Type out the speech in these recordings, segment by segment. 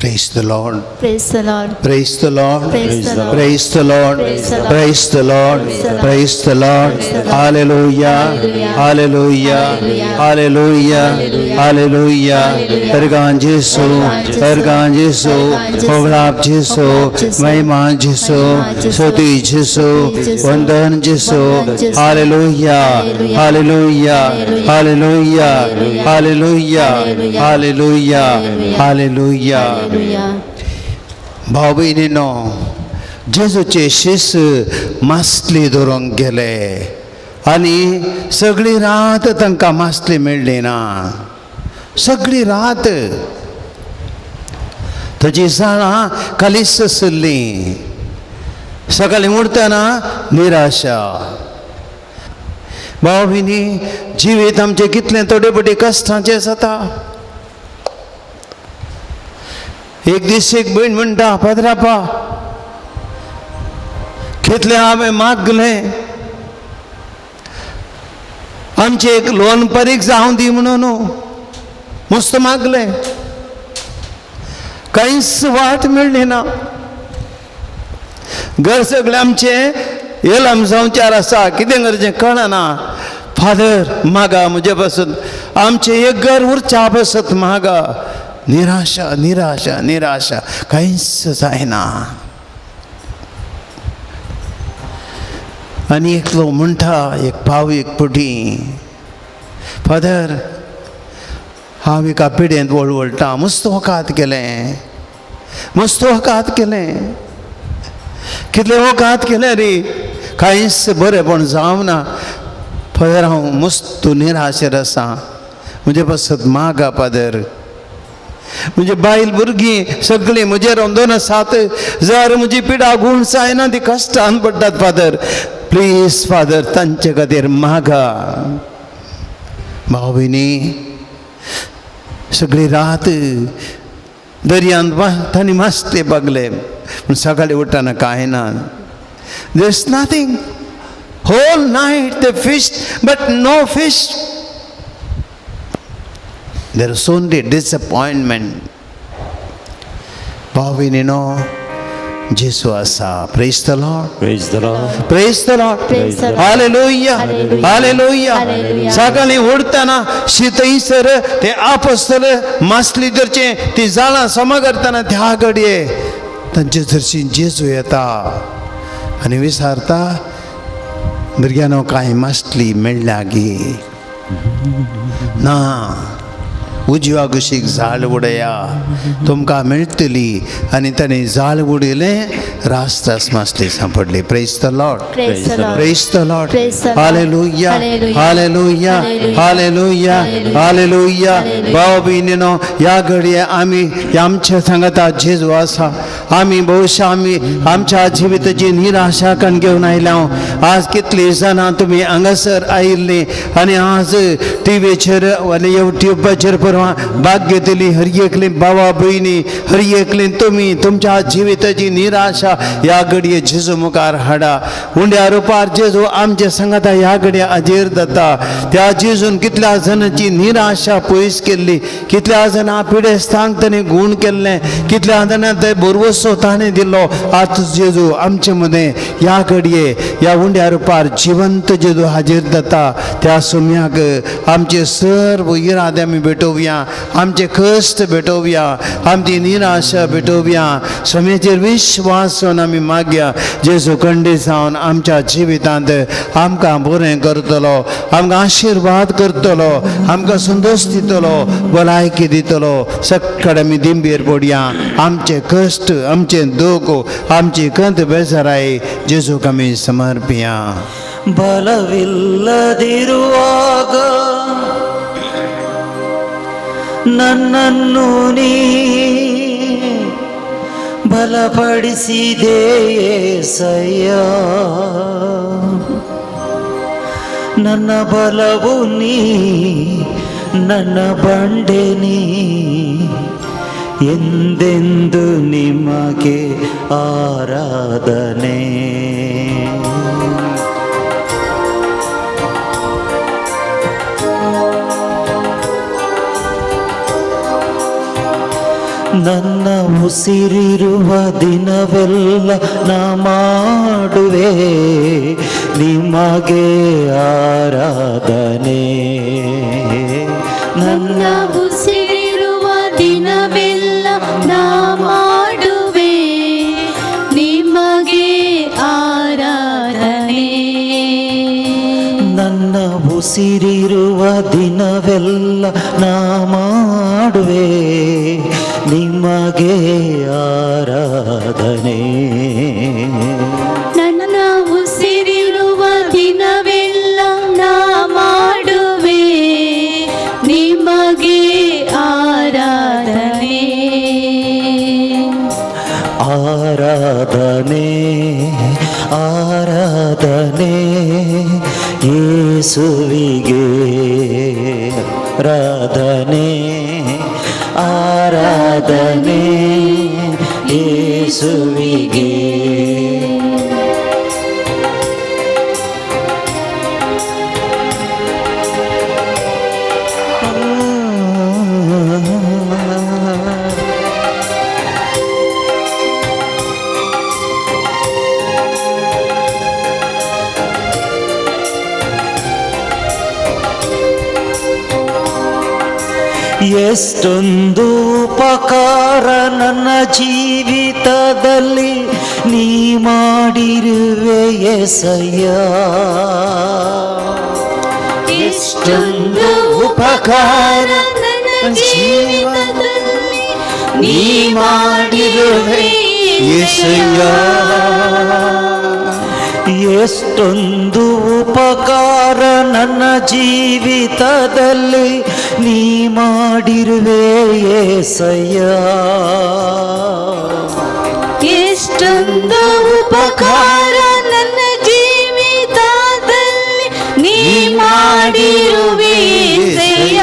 Praise the Lord. Praise the Lord. Praise the Lord. Praise the Lord. Praise the Lord. Praise the Lord. Praise the Lord. Praise the Lord. Hallelujah. Hallelujah. Hallelujah. Hallelujah. Hallelujah. Ergan Jesu. Ergan Jesu. Hoglap Jesu. Mahima Jesu. स्तुति Jesu. वंदन Jesu. Hallelujah. Hallelujah. Hallelujah. Hallelujah. Hallelujah. Hallelujah. Hallelujah. भाव भयणीनो, जेजूचे शिस मासली धरूंक गेले आनी सगळी रात तांकां मासली मेळ्ळी ना. सगळी रात ताजी जाळां खालीच आशिल्लीं. सकाळीं उठतना निराशा. भाव भयणी, जिवीत आमचें कितलें थोडे फावटी कश्टांचें जाता. एक दीस एक भयण म्हणटा, पाद्रापा कितलें हांवें मागलें आमचें एक लोन परीक जावं दी म्हणून मस्त मागलें, कांयच वाट मेळ्ळी ना. घर सगळें आमचें येलाम संवचार आसा, कितें करचें कळना. फादर मागा म्हजे पासून, आमचें एक घर उरच्या पासत मागा. निराशा निराशा निराशा, कांयच जायना. आनी एकलो म्हणटा एक पाव एक पुटी, फादर हांव एका पिडेंत वळवळटा, मस्त वकात केलें, मस्त वकात केलें, कितलें वकात केलें रे, कांयच बरेंपण जावना. फादर हांव मस्त निराशेर आसा, म्हजे पासत मागा फादर. म्हजे बायल भुरगीं सगळीं म्हजेर अंदोन आसात, जर म्हजी पिडा गूण जायना ती कश्टान पडटात. फादर प्लीज फादर तांचे खातीर मागा. भाव भयणी, सगळी रात दर्यांत तांणी मासले बागले, पूण सकाळीं उठ्ठना कांय ना. There is nothing. Whole night they fished but no fish. There is only disappointment. भाव भयणीनो, जेजू आसा. Praise the Lord. Praise the Lord. Praise the Lord. Praise the Lord. Hallelujah. Hallelujah. Hallelujah. सकाळीं उठतना शीतयसर ते आपसतले मासली धरचें ती जाळां समा करतना त्या घडये तांचे जरशी जेजू येता आनी विचारता, भुरग्यांनो कांय मासली मेळ्ळ्या गी ना? उजव्या कुशीक जाळ उडया, तुमकां मेळटली. आनी ताणें जाळ उडयलें, रास्तास मासली सांपडली. Praise the Lord. Praise the Lord. Praise the Lord. Praise the Lord. Hallelujah. Hallelujah. Hallelujah. Hallelujah. Hallelujah. Hallelujah. Hallelujah. भाव भयणीनो, ह्या घडये आमी आमच्या सांगाता जेजू आसा. आमी बहुशा आमी आमच्या जिविताची निराशा कण घेवन आयल्या. आज कितलीं जाणां तुमी हांगासर आयिल्लीं आनी आज टिवीचेर आनी युट्यूबाचेर परवां भाग घेतली. हर एकली बाबा भयणी, हर एकली तुमी तुमच्या जिविताची निराशा ह्या घडये जेजू मुखार हाडा. उंड्या रुपार जेजू आमच्या सांगाता ह्या घडये हाजीर जाता. त्या जेजून कितल्या जाणांची निराशा पयस केल्ली, कितल्या जाणां पिडेस्तांक ताणें गूण केल्लें, कितल्या जाणां ते भरवसो ताणें दिलो. आज जेजू आमचे मदें ह्या घडये ह्या उंड्या रुपार जिवंत जेजू हाजीर जाता. त्या सुम्याक आमचे सर्व इरादे आमी भेटोवया, आमचे कश्ट भेटोवया, आमची निराशा भेटोवया. स्वाम्याचेर विश्वास आमी मागया. जेजू खंडीत जावन आमच्या जिवितांत आमकां बरें करतलो, आमकां आशिर्वाद करतलो, आमकां संतोश दितलो, भलायकी दितलो. सगळे आमी दिंबेर पडया. आमचे कश्ट, आमचे दुख, आमची कंत बेजाराय जेजूक आमी समर्पया. ಬಲವಿಲ್ಲದಿರುವಾಗ ನನ್ನನ್ನು ನೀ ಬಲಪಡಿಸಿದೆ ಯೇಸಯ್ಯ, ನನ್ನ ಬಲವು ನೀ, ನನ್ನ ಬಂಡೆ ನೀ, ಎಂದೆಂದು ನಿಮಗೆ ಆರಾಧನೆ. ನನ್ನ ಉಸಿರಿರುವ ದಿನವೆಲ್ಲ ನಾ ಮಾಡುವೆ ನಿಮಗೆ ಆರಾಧನೆ. ನನ್ನ ಉಸಿರಿರುವ ದಿನವೆಲ್ಲ ನಾ ಮಾಡುವೆ ನಿಮಗೆ ಆರಾಧನೆ. ನನ್ನ ಉಸಿರಿರುವ ದಿನವೆಲ್ಲ ನಾ ಮಾಡುವೆ ನಿಮಗೆ ಆರಾಧನೆ. ನನ್ನ ಉಸಿರಿರುವ ದಿನವೆಲ್ಲ ನಾ ಮಾಡುವೆ ನಿಮಗೆ ಆರಾಧನೆ. ಆರಾಧನೆ ಆರಾಧನೆ ಯೇಸುವಿಗೆ, ಆರಾಧನೆ ಆರಾಧನೆ ಯೇಸುವಿಗೆ. ಎಷ್ಟೊಂದು ಉಪಕಾರ ನನ್ನ ಜೀವಿತದಲ್ಲಿ ನೀ ಮಾಡಿರುವೆ ಯೇಸಯ್ಯ. ಎಷ್ಟೊಂದು ಉಪಕಾರ ನನ್ನ ಜೀವಿತದಲ್ಲಿ ನೀ ಮಾಡಿರುವೆ ಯೇಸಯ್ಯ. ಎಷ್ಟೊಂದು ಉಪಕಾರ ನನ್ನ ಜೀವಿತದಲ್ಲಿ ನೀ ಮಾಡಿರುವೆ ಯೇಸಯ್ಯ. ಎಷ್ಟೊಂದು ಉಪಕಾರ ನನ್ನ ಜೀವಿತದಲ್ಲಿ ನೀ ಮಾಡಿರುವೆ ಯೇಸಯ್ಯ.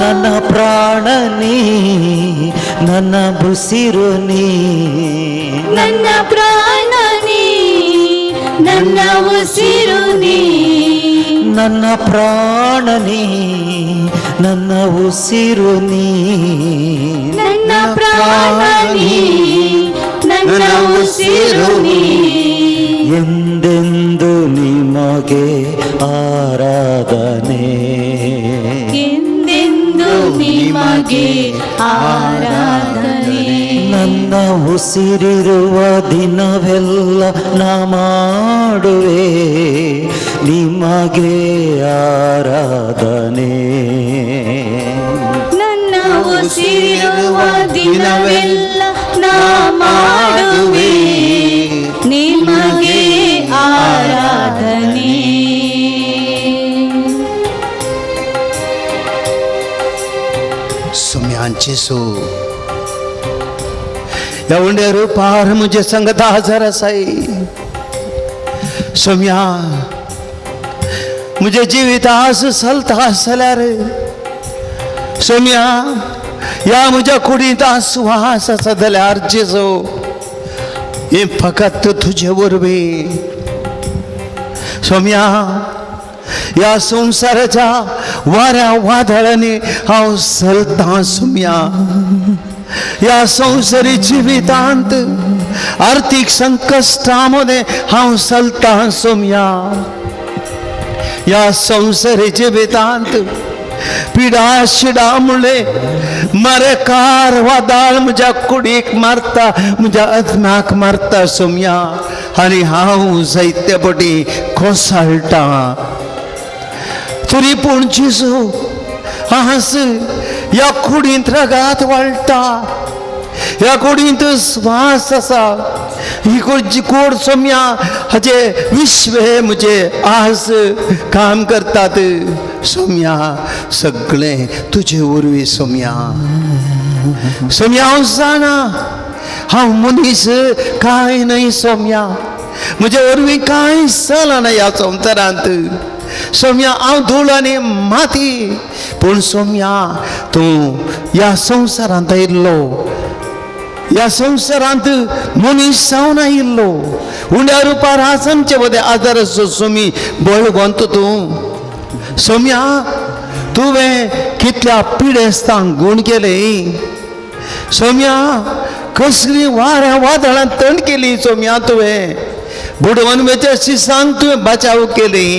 ನನ್ನ ಪ್ರಾಣ ನೀ, ನನ್ನ ಬುಸಿರು ನೀ, ನನ್ನ ಪ್ರಾಣ ನೀ, ನನ್ನ ಉಸಿರು ನೀ, ನನ್ನ ಪ್ರಾಣ ನೀ, ನನ್ನ ಉಸಿರು ನೀ, ನನ್ನ ಪ್ರಾಣ ನೀ, ನನ್ನ ಉಸಿರು ನೀ, ಎಂದೆಂದು ನಿಮಗೆ ಆರಾಧನೆ. ಎಂದೆಂದು ನಿಮಗೆ ಆರಾಧನೆ. ನನ್ನ ಉಸಿರಿರುವ ದಿನವೆಲ್ಲ ನಾ ಮಾಡುವೆ ನಿಮಗೆ ಆರಾಧನೆ. ನನ್ನ ಉಸಿರಿರುವ ದಿನವೆಲ್ಲ ನಾ ಮಾಡುವೆ ನಿಮಗೆ ಆರಾಧನೆ. सोम्यान जेसू ह्या उंड्या रुपार म्हजे संगत हजर आसाय. सोम्या म्हजें जिवीत आज चलता आसल्यार, सोम्या ह्या म्हज्या कुडींत आज सुवास आसा जाल्यार जेजू हें फकत तुजे वरवीं. सोम्या ह्या संवसाराच्या वाऱ्या वादळांनी हांव चलतां. सोम्या ह्या संवसारी जिवितांत आर्थीक संकश्टां मदें हांव चलतां. सोम्या ह्या संवसारी जिवितांत पिडा शिडा म्हणले मरेकार वादळ म्हज्या कुडीक मारता, म्हज्या आत्म्याक मारता. सोम्या आनी हांव जायते पटी कोसळटा. तरी पूण जेजू आज ह्या कुडींत रगात वाळटा, ह्या कुडींत श्वास आसा. ही कोड सोम्या हाचे विश्व हे म्हजे आज काम करतात. सोम्या सगळें तुजे वरवीं. सोम्या सोम्या हांव जाणा हांव मनीस कांय न्हय. सोम्या म्हजे वरवीं कांय चलना ह्या संवसारांत. सोम्या हांव धूळ आनी माती, पूण सोम्या तूं ह्या संवसारांत आयिल्लो, ह्या संवसारांत मनीस जावन आयिल्लो. उण्या रुपार आज आमचे मदें आदार आसचो सोमी बळवंत तूं. सोम्या तुवें कितल्या पिडेस्तांक गूण केले, सोम्या कसली वाऱ्या वादळां तण केली सोम्या तुवें, बुडोवन वेच्या शिसांक तुवें बचाव केली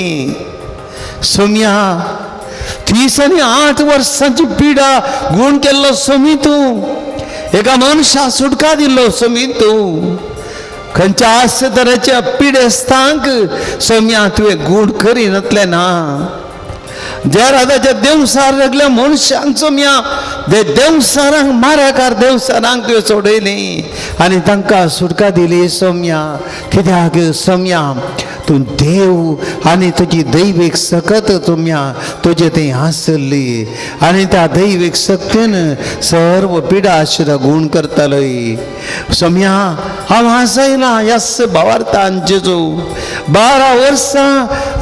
सोम्या. 38 वर्सांची पिडा गुण केल्लो सोमी तूं, एका मनशा सुटका दिल्लो सोमी तूं. खंयच्या आस तरेच्या पिडेस्तांक सोम्या तुवें गूण करिनातलें ना. ज्या राजाच्या देवसार सगल्या मनशांक सोम्या देवसारांक माऱ्याकार देवसारांक तुवें सोडयली आनी तांकां सुटका दिली सोम्या. कित्याक सोम्या तूं देव आनी तुजी दैवीक सकत सोम्या तुजे थंय आसली आनी त्या दैवीक शक्तीन सर्व पिडा आशिरा गूण करतालोय सोम्या. हांव हांसयला ह्यास भावार्थान जेजू 12 वर्सां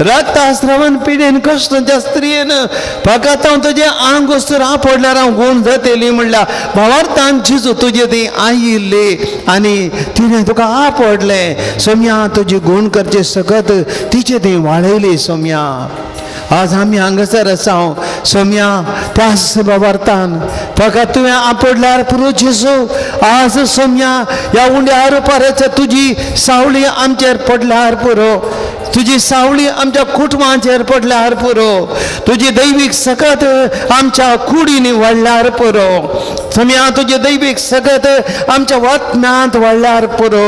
रक्तास्रावान पिडेन कश्टांच्या स्त्रियेन फकत हांव तुजें आंग वस्तूर आपडल्यार हांव गूण जातली म्हणल्यार भावार्थान जेजू तुजे थंय आयिल्ली आनी तिणें तुका आपडलें सोम्या. तुजी गूण करचे सकत तिचे थंय वाडयली सोम्या. आज आमी हांगासर आसा सोम्या त्याच भावार्थान फकत तुवें आपडल्यार पुरो जेजू. आज सोम्या ह्या उंड्या रुपाराच्या तुजी सावळी आमचेर पडल्यार पुरो, तुजी सावळी आमच्या कुटुंबाचेर पडल्यार पुरो, तुजी दैवीक सकत आमच्या कुडींनी वाडल्यार पुरो सोम्या. तुजी दैवीक सकत आमच्या वातम्यांत वाडल्यार पुरो.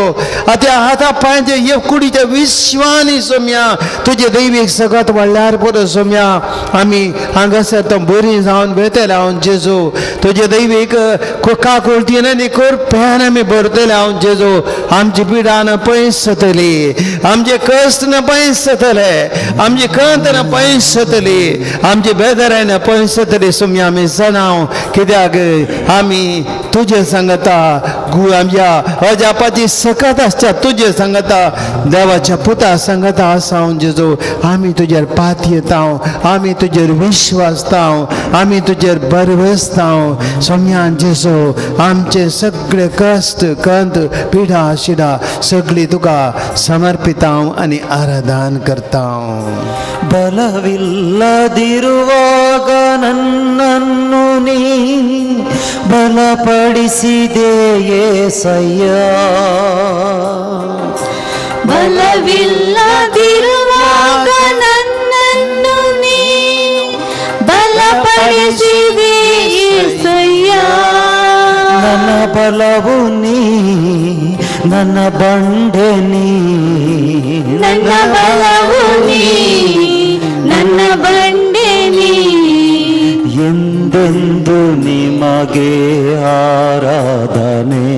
आतां हाता पांयच्या हे कुडीच्या विश्वानी सोम्या तुजी दैवीक सकत वाडल्यार पुरो सोम्या. आमी हांगासर तो बरी जावन वेतले हांव जेजू, तुजे दैवीक काकुळतीन आनी कोरप्यान आमी भरतले हांव जेजू. आमची पिडा न पयस जातली, आमचे कश्ट न पयस जातले, आमची खंत न पयस जातली, आमची बेदराय न पयस जातली सोम्या. आमी जाणां कित्याक आमी तुजे सांगता आमच्या अजापाची सकत आसच्या तुजे सांगता देवाच्या पुता सांगता आसा हांव जेजू. आमी तुजेर पातयेता, आमी तुजेर विश्वासता, आमी तुजेर बरवसता सोम्या जेजू. आमचे सगळे कश्ट खंत पिडा शिडा सगळी तुका समर्पिता आनी आराधन करता. ಬಲವಿಲ್ಲದಿರುವಾಗ ನನ್ನನ್ನು ನೀ ಬಲಪಡಿಸಿದೆ ಯೇಸಯ್ಯ. ಬಲವಿಲ್ಲದಿರುವಾಗ ನನ್ನನ್ನು ನೀ ಬಲಪಡಿಸಿದೆ ಯೇಸಯ್ಯ. ನನ್ನ ಬಲವು ನೀ, ನನ್ನ ಬಂಡೆ ನೀ, ನನ್ನ ಬಲವು ನೀ, ನನ್ನ ಬಂಡೆ ನೀ, ಎಂದೆಂದು ನಿಮಗೆ ಆರಾಧನೆ,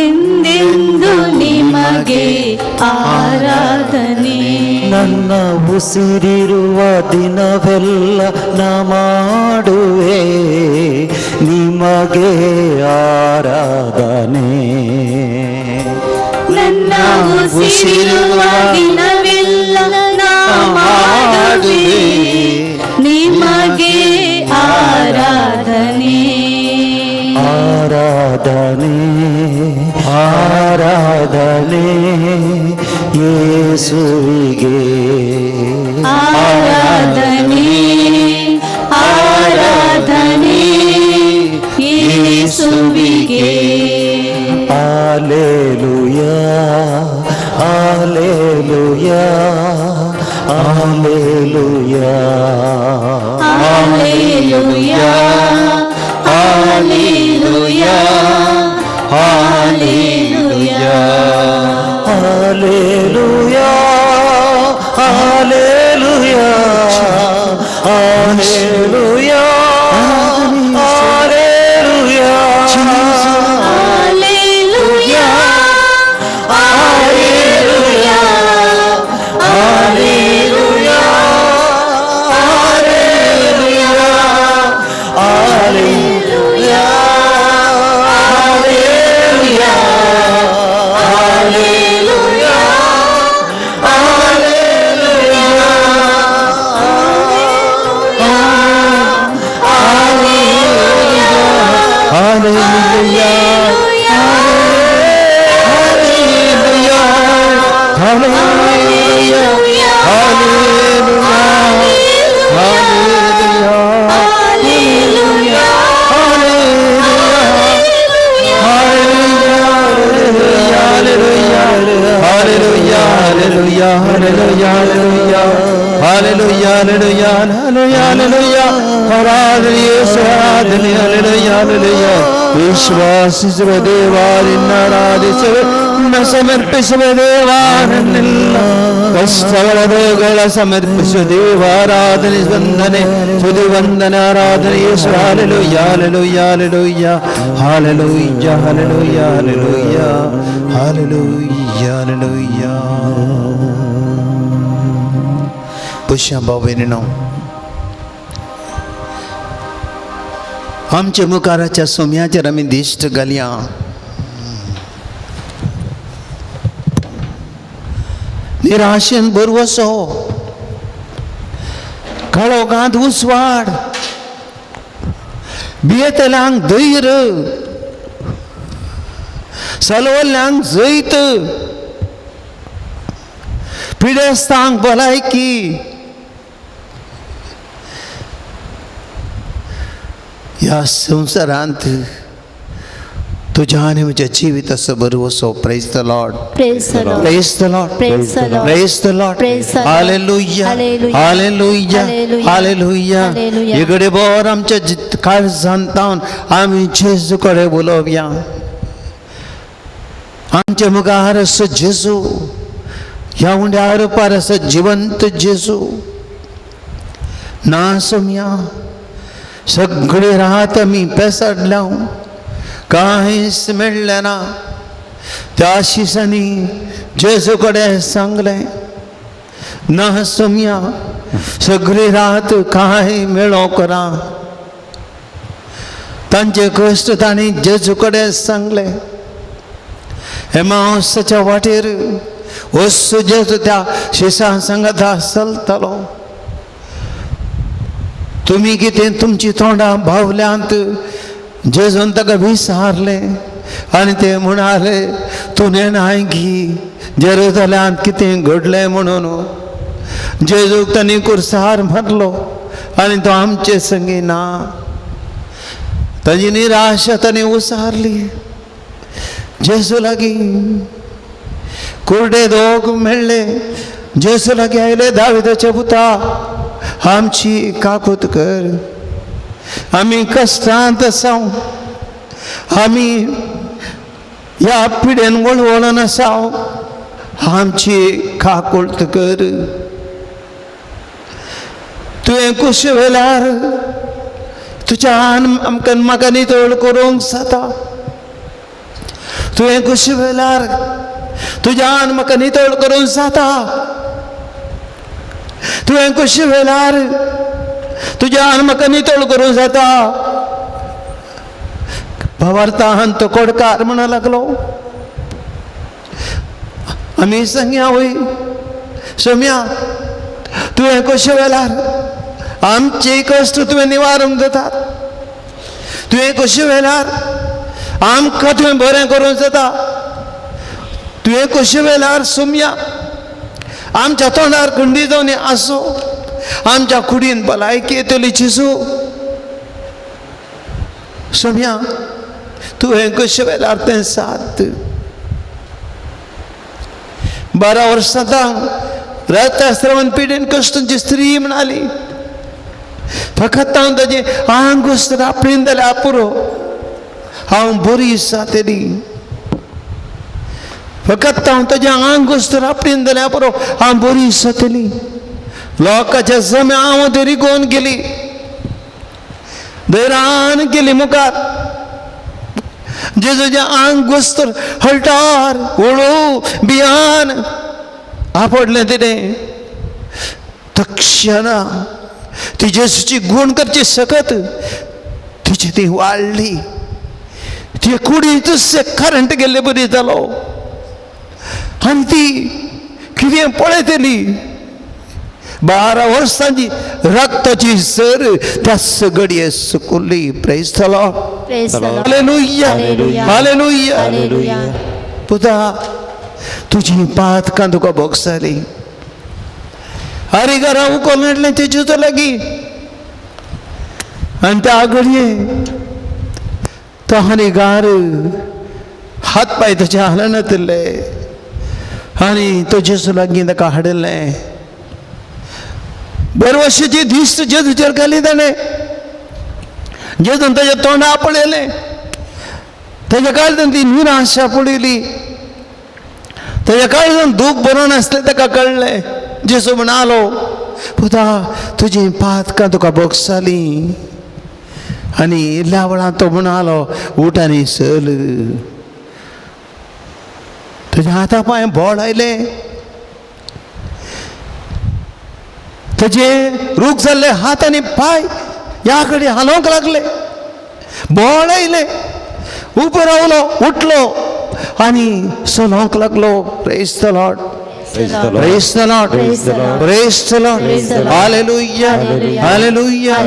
ಎಂದೆಂದು ನಿಮಗೆ ಆರಾಧನೆ. ನನ್ನ ಉಸಿರಿರುವ ದಿನವೆಲ್ಲ ನಾ ಮಾಡುವೆ ನಿಮಗೆ ಆರಾಧನೆ. ನನ್ನ ಉಸಿರಿರುವ ದಿನವೆಲ್ಲ ನಾ ಮಾಡುವೆ ನಿಮಗೆ ಆರಾಧನೆ. ಆರಾಧನೆ ಆರಾಧನೆ ಯೇಸುವಿಗೆ, ಆರಾಧನೆ ಆರಾಧನೆ ಯೇಸುವಿಗೆ. Alleluia alleluia alleluia alleluia alleluia alleluia alleluia alleluia alleluia alleluia alleluia alleluia alleluia alleluia alleluia alleluia Hallelujah, hallelujah, hallelujah, hallelujah. ಆರಾಧನೆ ಯೇಸು, ಆರಾಧನೆ, ಹಲ್ಲೆಲೂಯಾ, ಹಲ್ಲೆಲೂಯಾ. ವಿಶ್ವಾಸಿಸುವ ದೇವ ನಿನ್ನ ಆರಾಧಿಸುವೆ, ನಿನ್ನ ಸಮರ್ಪಿಸುವ ದೇವ ನನ್ನೆಲ್ಲ ಕಷ್ಟಗಳ ರೋಗಗಳ ಸಮರ್ಪಿಸುವ ದೇವ. ಆರಾಧನೆ, ವಂದನೆ, ತುದಿ, ವಂದನೆ, ಆರಾಧನೆ ಯೇಸು. Hallelujah, hallelujah, hallelujah, hallelujah, hallelujah, hallelujah, hallelujah, hallelujah. पुष्या भाव, आमच्या मुखाराच्या सोम्याचेर आमी दिश्ट घालया. निराशेन भरवसो, काळोखांत उजवाड, भियेतल्यांक धैर्य, सलवल्ल्यांक जैत, पिडेस्तांक भलायकी, ह्या संवसारांत तुज्या आनी म्हज्या जिविताचो भरवसो. Praise the Lord. Praise the Lord. Praise the Lord. Praise the Lord. Praise the Lord. Praise the Lord. Hallelujah. Hallelujah. Hallelujah. Hallelujah. Hallelujah. Hallelujah. इकडे बर आमच्या काळजांत तावन आमी जेजू कडेन उलोवया. आमच्या मुखार आसा जेजू, ह्या उंड्या रुपार आसा जिवंत जेजू. ना सोमया, सगळे रात आमी पेसाडल्या, कांयच मेळ्ळें ना. त्या शिसांनी जेजू कडेन सांगलें, ना सोमया, सगळी रात कांय मेळोंक ना. तांचे कश्ट तांणी जेजू कडेन सांगलें. हेमावसाच्या वाटेर वस्तू जेजू त्या शिसां सांगता चलतालो. तुमी कितें तुमची तोंडां बावल्यांत? जेजून ताका विचारलें आनी ते म्हणाले, तूं नेणाय की जेरुजल्यांत कितें घडलें म्हणून. जेजूक तांणी कुर्सार मारलो आनी तो आमचे संगी ना. ताजी निराशा तांणी उसारली. जेजू लागीं कुर्डे दोग मेळ्ळे. जेजू लागीं आयले, दाविदाचे पुता, आमची काकूत कर, आमी कश्टांत आसा, आमी ह्या पिडेन वळवळून आसा, आमची काकूत कर. तुवें कुशी वेल्यार तुज्या आमकां म्हाका नितळ करूंक जाता. तुवें कुशी वेल्यार तुज्यान म्हाका नितळ करूंक जाता. तुवें कुशी वेल्यार तुज्यान म्हाका नितळ करूंक जाता. भावार्थान तो कोडकार म्हणूंक लागलो, आमी सांगया वय सोम्या, तुवें कशें वेल्यार आमचे कश्ट तुवें निवारूंक जातात. तुवें कशें वेल्यार आमकां तुवें बरें करूंक जाता. तुवें कशें वेल्यार सोम्या, आमच्या तोंडार खंडी जावन आसूं, आमच्या कुडीन भलायकी येतली जेजू. सोम्या, तुवें कशें वेल्यार तें सात. 12 वर्सां रथाश्रमान पिडेन कश्टांची स्त्री म्हणाली, फकत हांव ताजें आंग रापडीन जाल्यार पुरो, हांव बरी जातली. फकत हांव ताजें आंग रापडीन जाल्यार पुरो, हांव बरी जातली. लोकांच्या जम्या हांव तरी रिगोवन गेली, धैर्यान गेली मुखार. जेजूचें आंग गोस्तर हळटार हळू बियान आपडलें तिणें. तक्षणा ती जेजूची गुण करची सकत तिची ती वाडली. ती कुडींतच करंट गेल्ले बरी जालो आनी ती कितें पळयतली. 12 वर्सांची रक्ताची सर त्या सगळी सुकुल्ली. Praise the Lord. Praise the Lord. Hallelujah. Hallelujah. Hallelujah. Hallelujah. पुता, तुजी पातकां तुका भोगसली. हरी घरा उकोल हाडलें तेजेचो लागीं आनी त्या घडये तो हरिगार हात पांय ताचे हालनातिल्ले आनी तो जेजू लागीं ताका हाडिल्लें. बरवशीची दिश्ट जेजूचेर घाली ताणें. जेजून ताच्या तोंडा पळयलें, ताच्या काळजान ती निराशा पळयली, ताच्या काळजान दूख बरोवन आसलें ताका कळ्ळें. जेजू म्हणालो, पुता तुजी पातकां तुका भोगसाली. आनी इल्ल्या वेळान तो म्हणालो, उठ आनी चल. तुज्या हाता पांय बोळ आयले, ताजे रूख जाल्ले हात आनी पांय ह्या कडेन हालोवंक लागले, बोळ आयले, उबो रावलो, उठलो आनी चलोवंक लागलो. Praise the Lord, praise the Lord, praise the Lord. Hallelujah, hallelujah.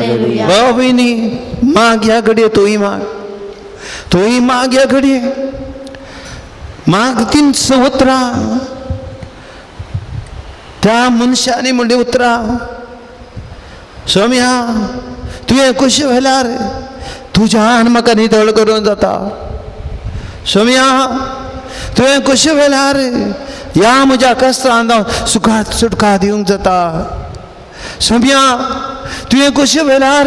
भाव भयणी, माग ह्या घडये, तूंय माग, तूंय माग ह्या घडये, माग 300 उतरां त्या मनशांनी म्हणली उतरां, सोम्या तुवें कशें व्हेल्यार तुज्यान म्हाका नितळ करूंक जाता. सोम्या तुवें कशें व्हेल्यार ह्या म्हज्या कश्टान हांव सुखात सुटका दिवंक जाता. सोम्या तुवें कशें व्हेल्यार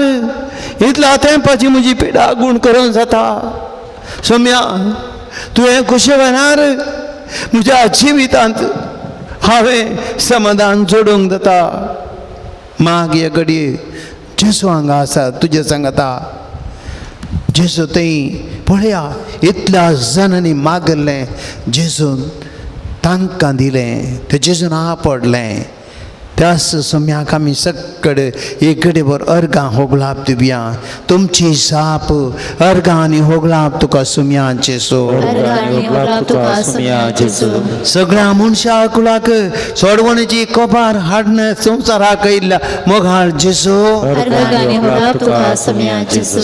इतल्या तेंपाची म्हजी पिडा गूण करूंक जाता. सोम्या तुवें कशें व्हेल्यार म्हज्या जिवितांत हांवें समाधान जोडूंक जाता. माग हे घडये जेजू हांगा आसा तुजे सांगता. जेजू थंय पळया इतल्या जाणांनी मागलें, जेजून तांकां दिलें, तें जेजून आपडलें. त्याच सम्याक आमी सगळे एक घडयेभर अर्गां होगळाप दिवया. तुमची जाप अर्गां आनी होगळाप तुका सुम्या जेजू. सगळ्या मनशा कुळाक सोडवणेची कबार हाडण संवसाराक आयिल्ल्या मोगाळ जेजू.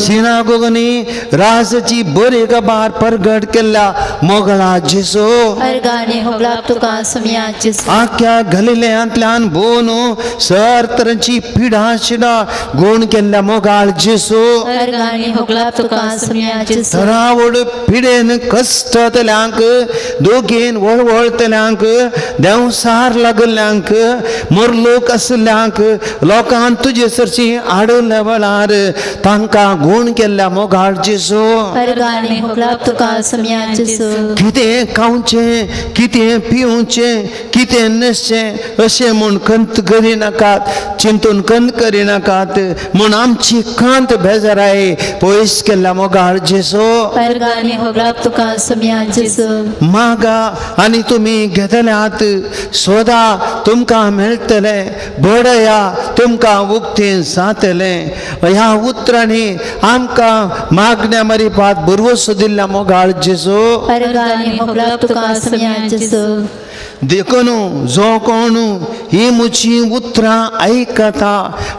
सिनागोगांनी राजाची बरी कबार परगट केल्ल्या मोगळा जेजू. आख्या गलिल्यांतल्यान बोन सर तरांची पिडा शिडा गुण केल्ल्या मोगाळ जेजू. तरावड पिडेन कश्टतल्यांक, दोगेन वळवळतल्यांक, देंवसार लागल्ल्यांक, मरलोक आसल्ल्यांक, लोकांक तुजे सरशी आडल्या वेळार तांकां गुण केल्ल्या मोगाळ जेजू. कितें खावचें, कितें पिवचें, कितें न्हेसचें अशें म्हूण खंत करिनाकात, चिंतून खंत करिनाकात म्हूण आमची खंत बेजाराय पयस केल्ल्या मोगाळ जेजू. मागा आनी तुमी घेतल्यात, सोदा तुमकां मेळटलें, बडया तुमकां उक्तें जातलें. ह्या उतरांनी आमकां मागण्या मरिपात भरवसो दिल्ल्या मोगाळ जेजू. देखून जो कोण ही म्हजी उतरां आयकता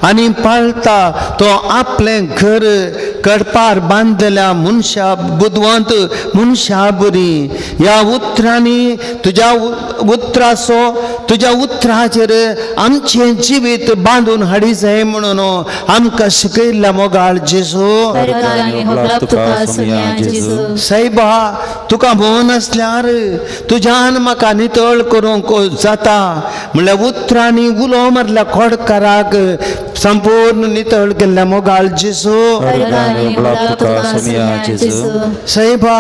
आनी पाळटा तो आपलें घर कडपार बांदल्या मनशा बुदवंत मनशा बरी. ह्या उतरांनी तुज्या उतराचो तुज्या उतराचेर आमचें जिवीत बांदून हाडी जाय म्हणून आमकां शिकयल्ल्या मोगाळ जेजू. सायबा तुका भोवन आसल्यार तुज्यान म्हाका नितळ करूंक जाता म्हणल्यार उतरांनी उलो मारल्या खोडकाराक संपूर्ण नितळ केल्ल्या मोगाळ जेजू. सायबा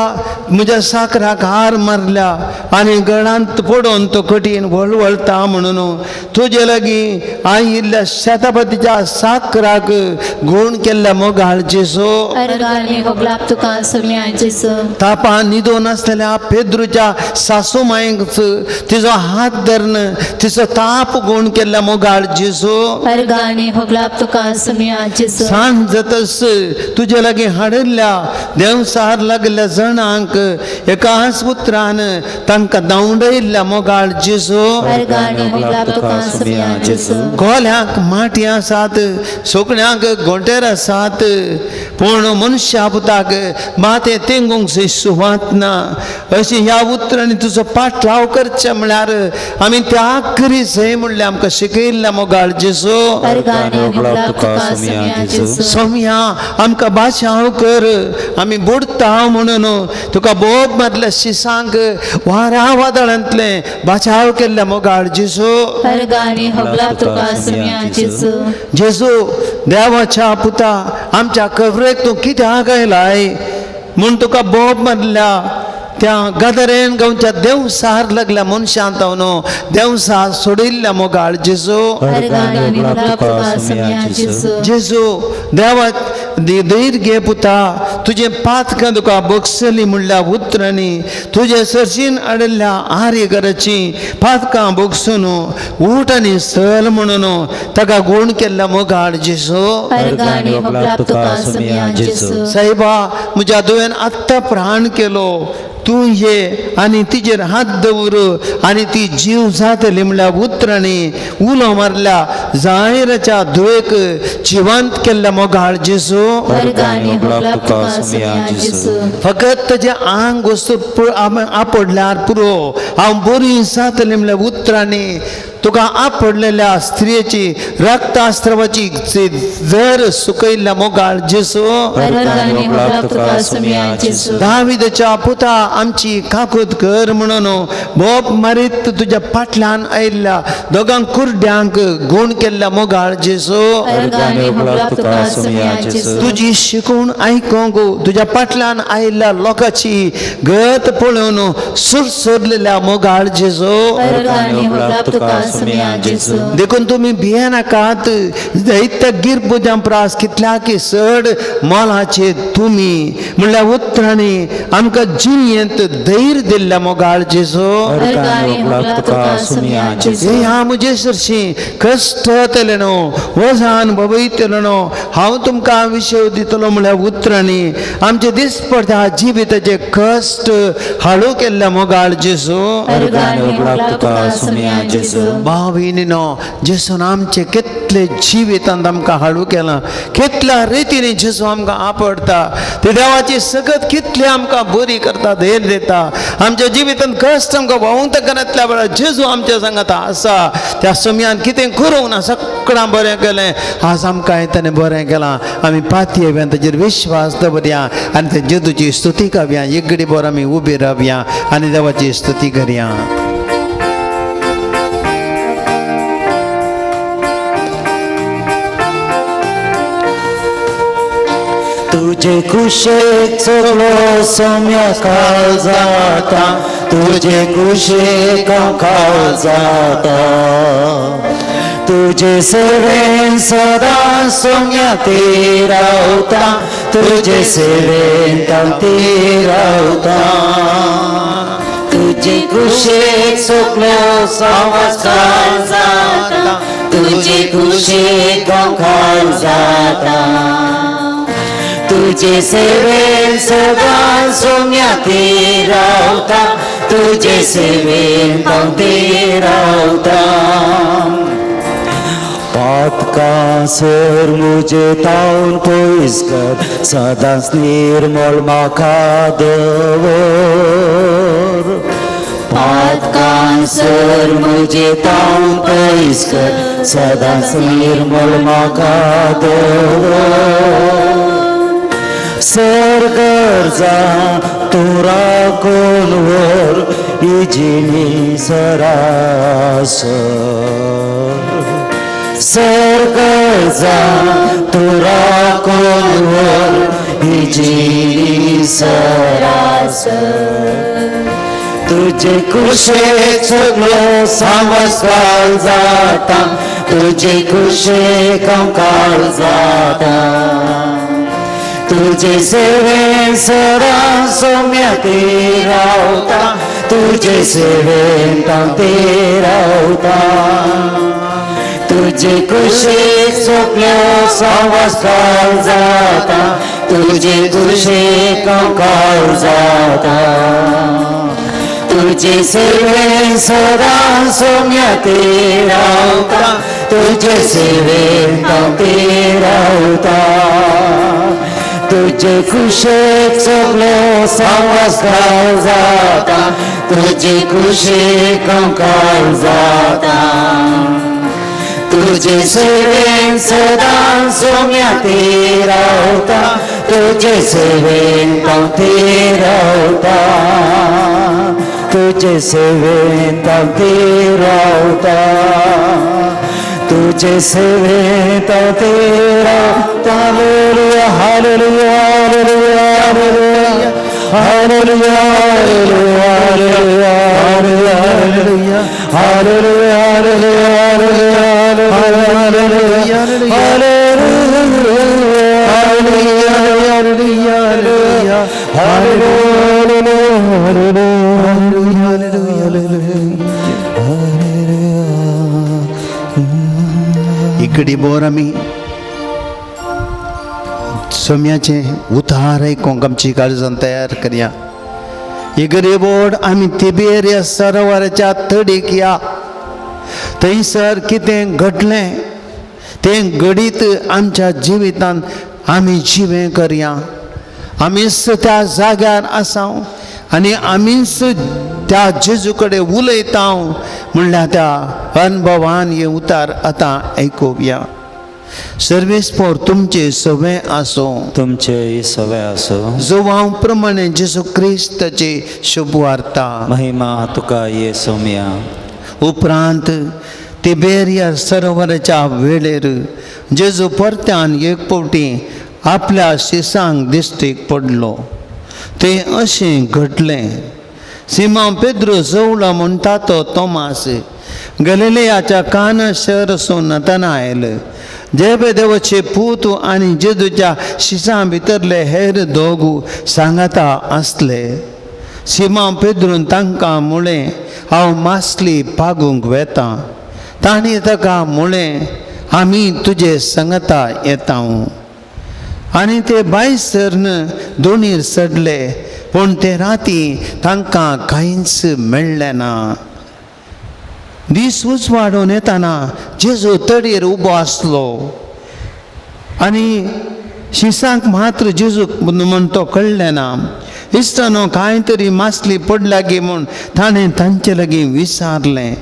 म्हज्या साकराक हार मारल्या आनी गळांत पडून तो कठीण वळवळता म्हणून तुजे लागीं आयिल्ल्या शेतापतीच्या साकराक गुण केल्ल्या मोगाळ जेजू. तापा न्हिदून आसलेल्या पेद्रूच्या सासू मायक तिजो हात धरून तिचो ताप गुण केल्ल्या मोगाळ जेजू. सांज जातस तुजे लागीं हाडिल्ल्या देंवसार लागल्या जणांक एकाच उतरान तांकां धांवडयल्ल्या मोगाळ जेजू. कोल्यांक माटी आसात, सुकण्यांक गोंटेर आसात, पूण मनशा पुताक माथें तेंगूंक सुवात ना. अशी ह्या उतरांनी तुजो पाटलाव करचें म्हळ्यार आमी त्याग करी जाय म्हणल्यार आमकां शिकयल्ल्या मोगाळ जेजू. सोम्या आमकां भाशांव कर, आमी बुडटा म्हणून तुका बोब मारल्या शिसांक वाऱ्या वादळांतलें बाचाव केल्ल्या मोगाळ जेजू. जेजू देवाच्या पुता आमच्या कबरेक तूं कित्याक आयलाय म्हूण तुका बोब मारल्या त्या गदरेन गांवच्या देवसार लागल्या मनशान न्हू देवसार सोडिल्ल्या मोगाळ जेजू. जेजू देवा धैर्य घे पुता, तुजें पातकां तुका बगसली म्हणल्या उतरांनी तुजे सरशीन आडिल्ल्या आर्यघराची पातकां बगसून उठ आनी चल म्हणून ताका गूण केल्ल्या मोगाळ जेजू. साहेबा म्हज्या दुयेन आत्तां प्राण केलो, तूं ये आनी तिजेर हात दवर आनी ती जीव जातली म्हणल्यार उतरांनी उलो मारल्या जायराच्या धुवेक जिवंत केल्ल्या मोगाळ जेजू. फकत ताजें आंग वस्तू आपडल्यार पुरो, हांव बरी जातली म्हणल्यार उतरांनी तुका आपडलेल्या स्त्रियेची रक्तास्त्रवाची जर सुकयल्ल्या मोगाळ जेजू. दाविदाच्या पुता आमची काकूत कर म्हणून बोब मारीत तुज्या फाटल्यान आयिल्ल्या दोगांक कुर्ड्यांक गूण केल्ल्या मोगाळ जेजू. तुजी शिकवण आयकूंक तुज्या फाटल्यान आयिल्ल्या लोकांची गत पळोवन सुरसुरलेल्या मोगाळ जेजू. देखून तुमी भियेनाकात, दैत्य गिरबुजां प्रास कितल्या की चड मोलाचे तुमी म्हणल्यार उतरांनी आमकां जिणेंत धैर्य दिल्ल्या मोगाळ जेजू. ह्या म्हजे सरशी कश्ट येतले न्हू, वजन भोवयतलो न्हू, हांव तुमकां विशय दितलो म्हणल्यार उतरांनी आमचे दिसपडटा जिविताचे कश्ट हाडू केल्ल्या मोगाळ जेजू. भाव भयणीनो, जेजून आमचे कितले जिवितांत आमकां हाडू केलां, कितल्या रितीन जेजू आमकां आपडटा, ते देवाची सगत कितली आमकां बरी करता, धैर्य दिता. आमच्या जिवितांत कश्ट आमकां भोंवता घरांतल्या वेळार जेजू आमच्या सांगाता आसा. त्या समयान कितें करूंक ना, सगळ्यां बरें केलें, आज आमकां ताणें बरें केलां. आमी पातयेवया, ताजेर विश्वास दवरया आनी ते जेजूची स्तुती करया. एक घडी भर आमी उबी रावया आनी देवाची स्तुती करया. तुझे कुशेक सगळो सोम्या काळ जाता, तुझे कुशेक हांव काळ जाता, तुझे सेवेन सदां सोम्या ती रावता, तुझे सेवेन हांव ती रावता. तुझे कुशेक सगळो सोम्या काळ जाता, तुझे कुशेक हांव काळ जाता, तुझे सेवेन सदां सोम्या ती रावता, तुझे सेवेन हांव ती रावता. पातकां सर म्हजे तावन पयस कर, सदांच निर्मळ म्हाका दवर. पातकां सर म्हजे तावन पयस कर, सदांच निर्मळ म्हाका दवर. सर गरजा तूं राखून व्हर ही जिणी सरासर. सर गरजा तूं राखून व्हर ही जिणी सरासर. तुझे कुशेक सगळो सांवस काळ जाता, तुझे कुशेक हांव काळ जाता, तुझे सेवेन सदां सोम्या ती रावता, तुझे सेवेन हांव ती रावता. तुझे कुशेक सगळो सांवस काळ जाता, तुझे कुशेक हांव काळ जाता, तुझे सेवेन सदां सोम्या ती रावता, तुझे सेवेन हांव ती रावता. तुजे कुशीक सगळ्यो संवसार जाता, तुजे कुशीक कंकाल जाता। तुजे सेवेन सदां सोम्या ती रावता, तुजे सेवेन हांव ती रावता, तुजे सेवेन हांव ती रावता, तुजे सेवेन हांव ती रावता। Hallelujah, hallelujah, hallelujah, hallelujah, hallelujah, hallelujah, hallelujah, hallelujah, hallelujah. इकडी बोर आमी सोम्याचें उतार आयकूंक आमची काळजान तयार करया। इगडी बोर्ड आमी तिबेरिया सरोवराच्या तडीक या, थंयसर कितें घडलें तें घडीत आमच्या जिवितांत आमी जिवें करया। आमीच त्या जाग्यार आसा आनी आमीच त्या जेजू कडेन उलयता म्हणल्यार त्या अनुभवान हे उतार आतां आयकुया। सर्वेस पोर तुमचे सवे आसूं, तुमचे सवे आसूं। जुवांव प्रमाणे जेजू क्रिस्ताची शुभवार्ता। महिमा तुका ये सोम्या। उपरांत तिबेरिया सरोवराच्या वेळेर जेजू परत्यान एक फावटी आपल्या शिसांक दिश्टीक पडलो। तें अशें घडलें, सिमांव पेद्रू जवळो म्हणटा तो तोमास गलिलेयाच्या काना शहरसून नतनायल जेबेदेवाचे पूत आनी जेजूच्या शिसां भितरले हेर दोगू सांगाता आसले। सिमांव पेद्रून तांकां म्हळें, हांव मासली पागूंक वेता। तांणी ताका म्हळें, आमी तुजे सांगाता येता। आनी ते भायर सरन दोणीर चडले, पूण ते राती तांकां कांयच मेळ्ळें ना। दीस उजवाडून येताना जेजू तडयेर उबो आसलो आनी शिसांक मात्र जेजूक म्हण तो कळ्ळें ना। इश्टानो कांय तरी मासली पडल्या गी म्हूण ताणें तांचे लागीं विचारलें,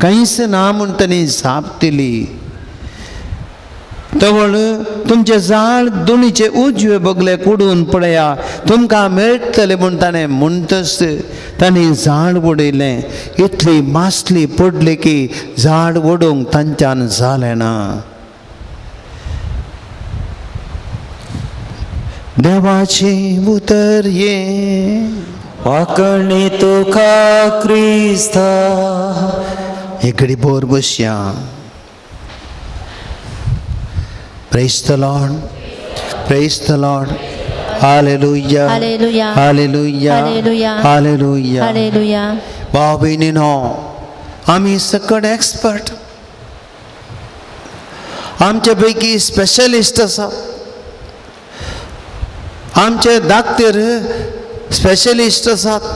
कांयच ना म्हूण तांणी जाप दिली। तवळ तुमचें जाळ दोणीचे उजवे बगले कुडून पळया, तुमकां मेळटलें म्हूण ताणें म्हणटच तांणी झाड उडयलें। इतली मासली पडली की झाड ओडूंक तांच्यान जालें ना। देवाचें उतर हें, वाकणी तुका क्रिस्ता। एक बोर बसया। Praise the Lord. Praise the Lord. Hallelujah. Hallelujah. Hallelujah. Hallelujah. Hallelujah. Hallelujah. भाव भयणीनो, आमी सकट एक्सपर्ट, आमचे पैकी स्पेशलिस्ट आसा, आमचे डाक्टर स्पेशलिस्ट आसात।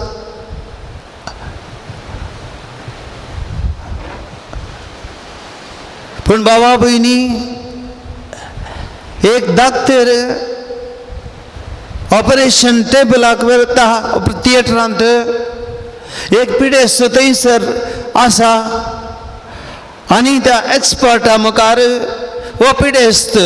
पूण बाबा भयणी, एक डाक्टर ऑपरेशन टेबलाक व्हरता थिएटरांत, एक पिडेस्त थंयसर आसा आनी त्या एक्सपर्टा मुखार हो पिडेस्त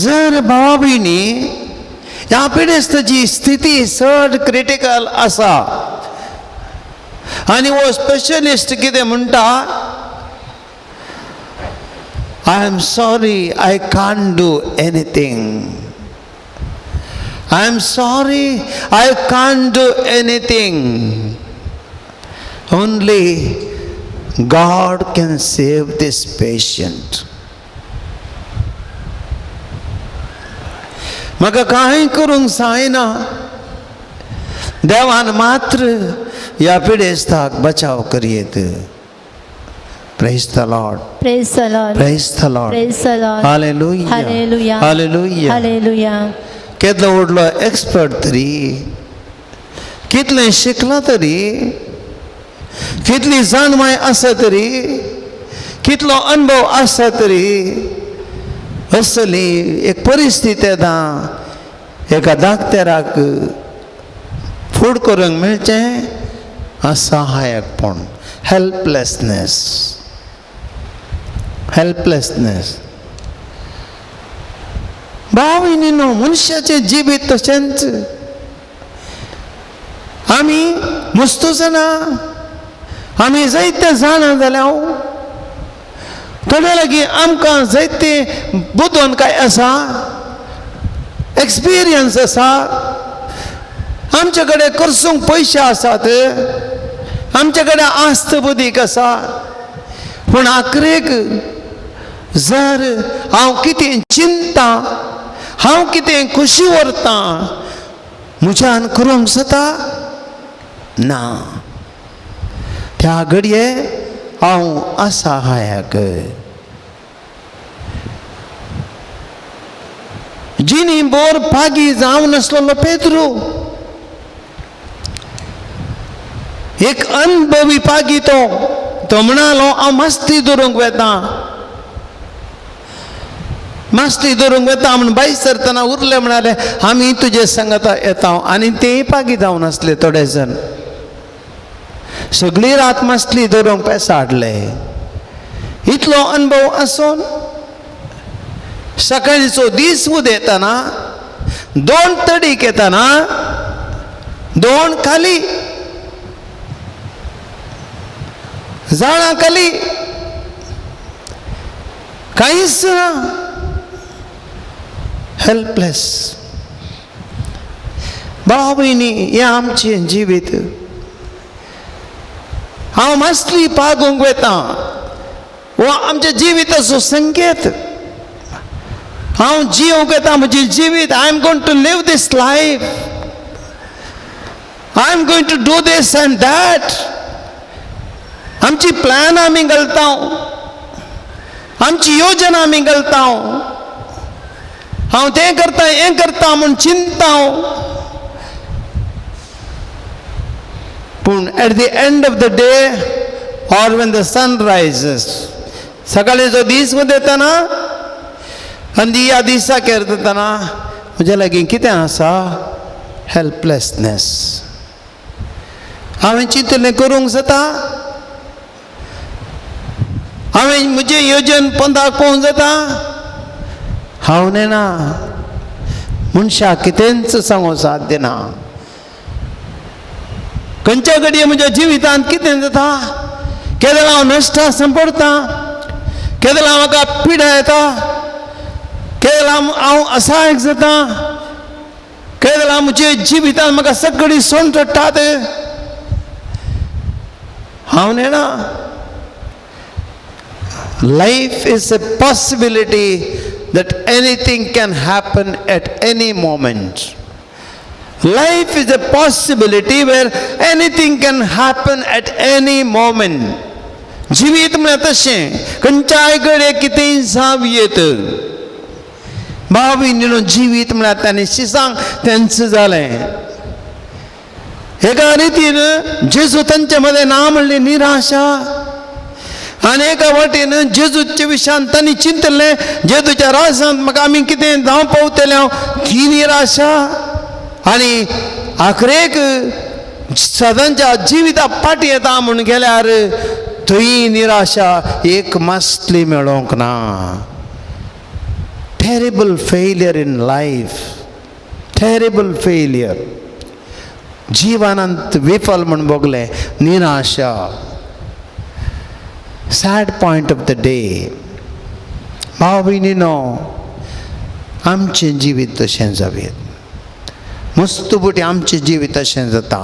जर भावा भयणी ह्या पिडेस्ताची स्थिती चड क्रिटिकल आसा आनी हो स्पेशलिस्ट कितें म्हणटा, I am sorry, I can't do anything. I am sorry, I can't do anything. Only God can save this patient. म्हाका कांय करूंक जायना, देवान मात्र ह्या पिडेस्ताक बचाव करयेत। Praise the Lord. Praise the Lord. Praise the Lord. Praise the Lord. Hallelujah. Hallelujah. Hallelujah. Hallelujah. केदलो व्हडलो expert तरी, कितलें शिकला तरी, कितली जाणवाय आसा तरी, कितलो अनुभव आसा तरी असली एक परिस्थिती येता एका दाक्तेराक फूड करूंक मेळचें असहायकपण, हेल्पलेसनेस, हेल्पलेसनेस. भाव भयणीनो, मनशाचें जिवीत तशेंच. आमी मस्तू जाणा, आमी जायते जाणा जाल्यार थोडे लागीं आमकां जायते बुदोन काय आसा, एक्सपिरियन्स आसा, आमचे कडेन करसूंक पयशे आसात, आमचे कडेन आस्त बुदीक आसा. पूण आखरेक जर हांव कितें चिंता, हांव कितें खुशी व्हरता, म्हज्यान करूंक जाता ना. त्या घडये हांव असहायक. जिनी बोर पागी जावन आसलेलो पेद्रू एक अनुभवी पागी, तो तो म्हणालो हांव मास्ती धरूंक वेता, मास्ती धरूंक वेता म्हूण भायर सरतना उरले म्हणाले आमी तुजे सांगता येता. आनी तेय पागी जावन आसले थोडे जण. सगळी रात मासली धरूंक पेसा हाडले. इतलो अनुभव आसून सकाळचो दीस उदेतना दोन तडीक येतना दोन खाली जाणां खाली कांयच ना, हेल्पलेस. भाव भयणी, हें आमचें जिवीत. हांव मासली पागूंक वेता हो आमच्या जिविताचो संकेत. हांव जिवंक येता म्हजें जिवीत. I am going to live this life, I am going to do this and that. आमची प्लॅन आमी घालता, आमची योजना आमी घालता, हांव तें करता हें करता म्हूण चिंता. पूण at the end of the day or when the sun rises, सकाळीं जो दीस उदेतना आनी ह्या दिसाक येतना म्हज्या लागीं कितें आसा? हेल्पलेसनेस. हांवें चिंतलें करूंक जाता, हांवें म्हजें योजन पंदाक पोवंक जाता, हांव नेणा. मनशाक कितेंच सांगूंक साध्य ना. खंयच्या घडये म्हज्या जिवितांत कितें जाता, केदळ हांव नश्टा सांपडटा, केदळ म्हाका पिडा येता, केदळ हांव असहायक जाता, केदळ म्हज्या जिवितांत म्हाका सगळी सोंड चडटात. हांव नेणा. Life is a possibility that anything can happen at any moment. Life is a possibility where anything can happen at any moment. जिवीत म्हळ्यार तशें, खंयच्याय कडेन कितेंय जावं येत. भाव भयणीनो, जिवीत म्हळ्यार ताणें शिसांक तेंच जालें. एका रितीन जेजू तांचे मदें ना म्हणली निराशा, आनी एका वाटेन जेजूच्या विशयान तांणी चिंतलें जेजूच्या राजांत म्हाका आमी कितें जावं पावतले हांव, ती निराशा. आनी आखरेक सदांच्या जिविता फाटीं येता म्हूण गेल्यार थंय निराशा, एक मासली मेळोंक ना. Terrible failure in life, terrible failure. जिवनांत विफल म्हूण भोगलें, निराशा. Sad point of the day. भाव भयणीनो, आमचें जिवीत तशें जावयेत. मस्त बुटी आमचें जिवीत तशें जाता.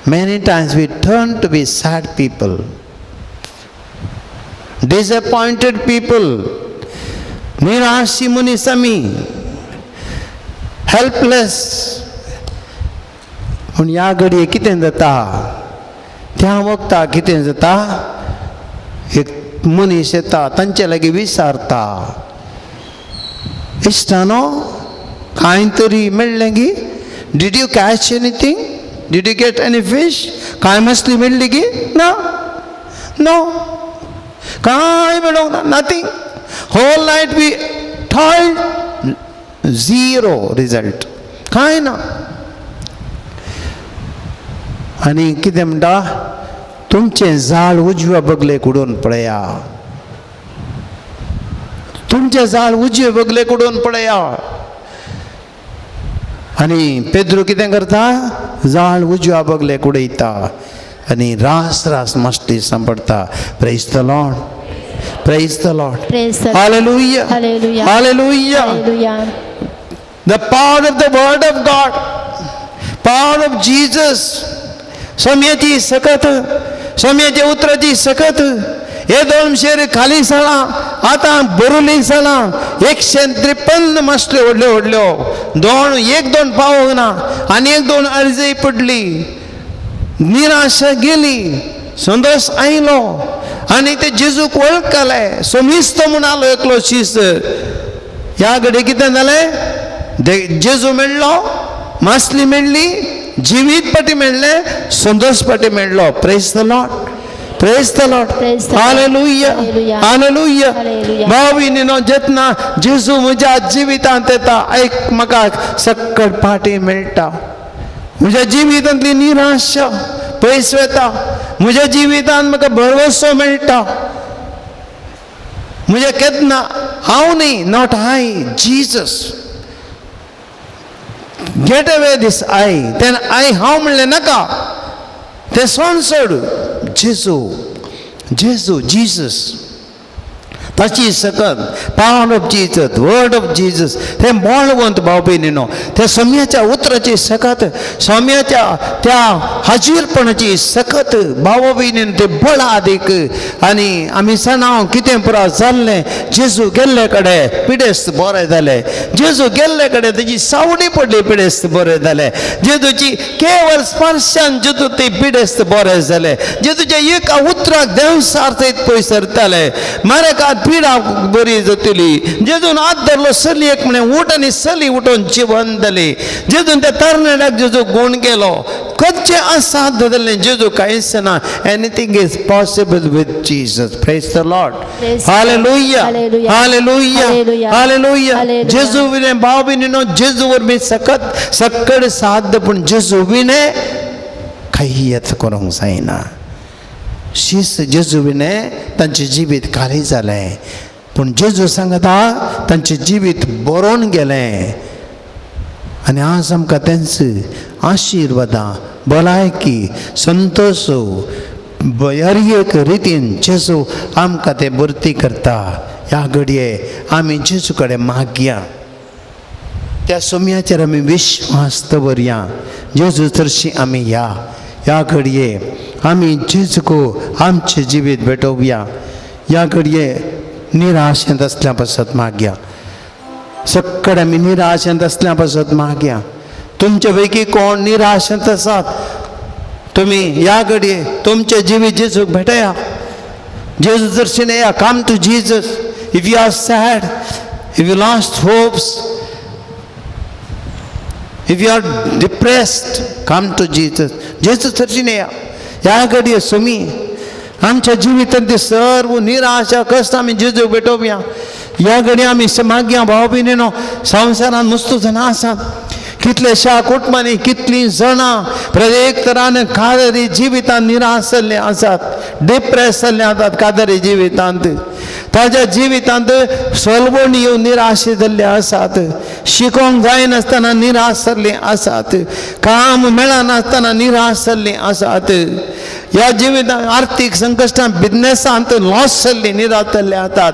Many times we turn to be sad people, disappointed people, निराशी मनीस आमी, हेल्पलेस. पूण ह्या घडये कितें जाता, त्या वखता कितें जाता, एक मनीस येता तांचे लागीं विचारता, इश्टानो कांय तरी मेळ्ळें गी? Did you catch anything? Did you get any fish? कांय मसली मेळ्ळी गी? ना, नो. कांय मेळोंक ना, nothing. Whole night we toiled, zero result, कांय ना. आनी कितें म्हणटा, तुमचें जाळ उजव्या बगलेक उडोवन पळया, तुमचें जाळ उजवे बगलेक उडोवन पळया. आनी पेद्रू कितें करता, जाळ उजव्या बगलेक उडयता आनी रास रास माश्टी सांपडटा. Praise the Lord, praise the Lord, Praise the Lord. Hallelujah, Hallelujah. Hallelujah. Hallelujah. The power of the word of God, power of Jesus. सोम्याची सकत, सोम्याच्या उतराची सकत. हे दोन शेर खाली जालां, आतां बरुली जालां. 153 मासल्यो व्हडल्यो व्हडल्यो, दोन एक दोन पावोंक ना आनी एक दोन अर्जय पडली. निराशा गेली, संतोश आयलो आनी ते जेजूक वळखले. सोमिस्तो म्हूण आलो एकलो शीस. ह्या घडये कितें जालें, जेजू मेळ्ळो, मासली मेळ्ळी, जिवीत पाटी मेळ्ळें, संतोश पाटी मेळ्ळो. Praise the Lord, praise the Lord, Praise the Lord. Hallelujah, Hallelujah. Hallelujah. Hallelujah. भाव भयणीनो, जेन्ना जेजू म्हज्या जिवितांत येता, एक म्हाका सक्कड पाटी मेळटा. म्हज्या जिवितांतली निराशा पयस वता, म्हज्या जिवितांत म्हाका भरवसो मेळटा. म्हज्या केन्ना हांव न्ही, not I, Jesus, get away this I. तेन्ना I हांव म्हणलें नाका, तें सोड सोड, जेजू, जेजू, जीसस, ताची सकत, power of Jesus, word of Jesus. तें बळवंत भाव भयणीनो, त्या सोम्याच्या उतराची सकत, सोम्याच्या त्या हाजीरपणाची सकत भाव भयणीन, ते बळादीक. आनी आमी जाणा कितें पुरा जाल्लें. जेजू गेल्ले कडेन पिडेस्त बरें जालें, जेजू गेल्ले कडेन तेजी सावडी पडली, पिडेस्त बरें जालें. जेजूची केवळ स्पर्शान जेजू ते पिडेस्त बरें जालें. जेजूच्या एका उतराक देंवसार थंय पयस सरताले, मारेकात पिडा बरी जातली. जेजून हात धरलो चलयेक, म्हणे उठ, आनी चली उठून जिवन जाली. जेजून त्या तरणाट्याक जेजू गूण केलो. खंयचें असाध्य जालें जेजू कांयच ना. Anything is possible with Jesus. Praise the Lord. Praise the Lord. Hallelujah, Hallelujah. Hallelujah, Hallelujah. Hallelujah. Hallelujah. जेजू विणें भाव भयणीनो, जेजू वरवीं सकत सक्कड साध्य, पूण जेजू विणें कांयच करूंक जायना. शीस जेजू विणें तांचें जिवीत खाली जालें, पूण जेजू सांगता तांचें जिवीत बरोवन गेलें. आनी आज आमकां तेंच आशिर्वादां, भलायकी, संतोश, हर एक रितीन जेजू आमकां ते भरती करता. ह्या घडये आमी जेजू कडेन मागया, त्या सोम्याचेर आमी विश्वास दवरया, जेजू तर्शी आमी या. ह्या घडये आमी जेजूक आमचें जिवीत भेटोवया. ह्या घडये निराशेंत आसल्या पासत मागया, सक्कड आमी निराशेंत आसल्या पासत मागया. तुमचे पैकी कोण निराशेंत आसात, तुमी ह्या घडये तुमचें जिवीत जेजूक भेटया. जेजू दर्शन येया. Come to Jesus if you are sad, if you lost hopes, if you are depressed, come to Jesus. जेजू दर्शन येया. ह्या घडये सुमी आमच्या जिवितांत ते सर्व निराशा कश्ट आमी जेजूक भेटोवया. ह्या घडये आमी मागया भाव भयणीनो, संवसारांत मस्तू जाणां आसात, कितल्याश्या कुटुंबांनी कितलीं जाणां प्रत्येक तरान कादरी जिवितांत निराश जाल्ले आसात, डिप्रेस जाल्ले आसात. कादरी जिवितांत ताज्या जिवितांत सलवण येवन निराशे जाल्ले आसात, शिकोंक जायनासतना निराश जाल्ले आसात, काम मेळनासतना निराश जाल्ले आसात. ह्या जिवितांत आर्थीक संकश्टां, बिजनेसांत लॉस जाल्ले, निराश जाल्ले आसात.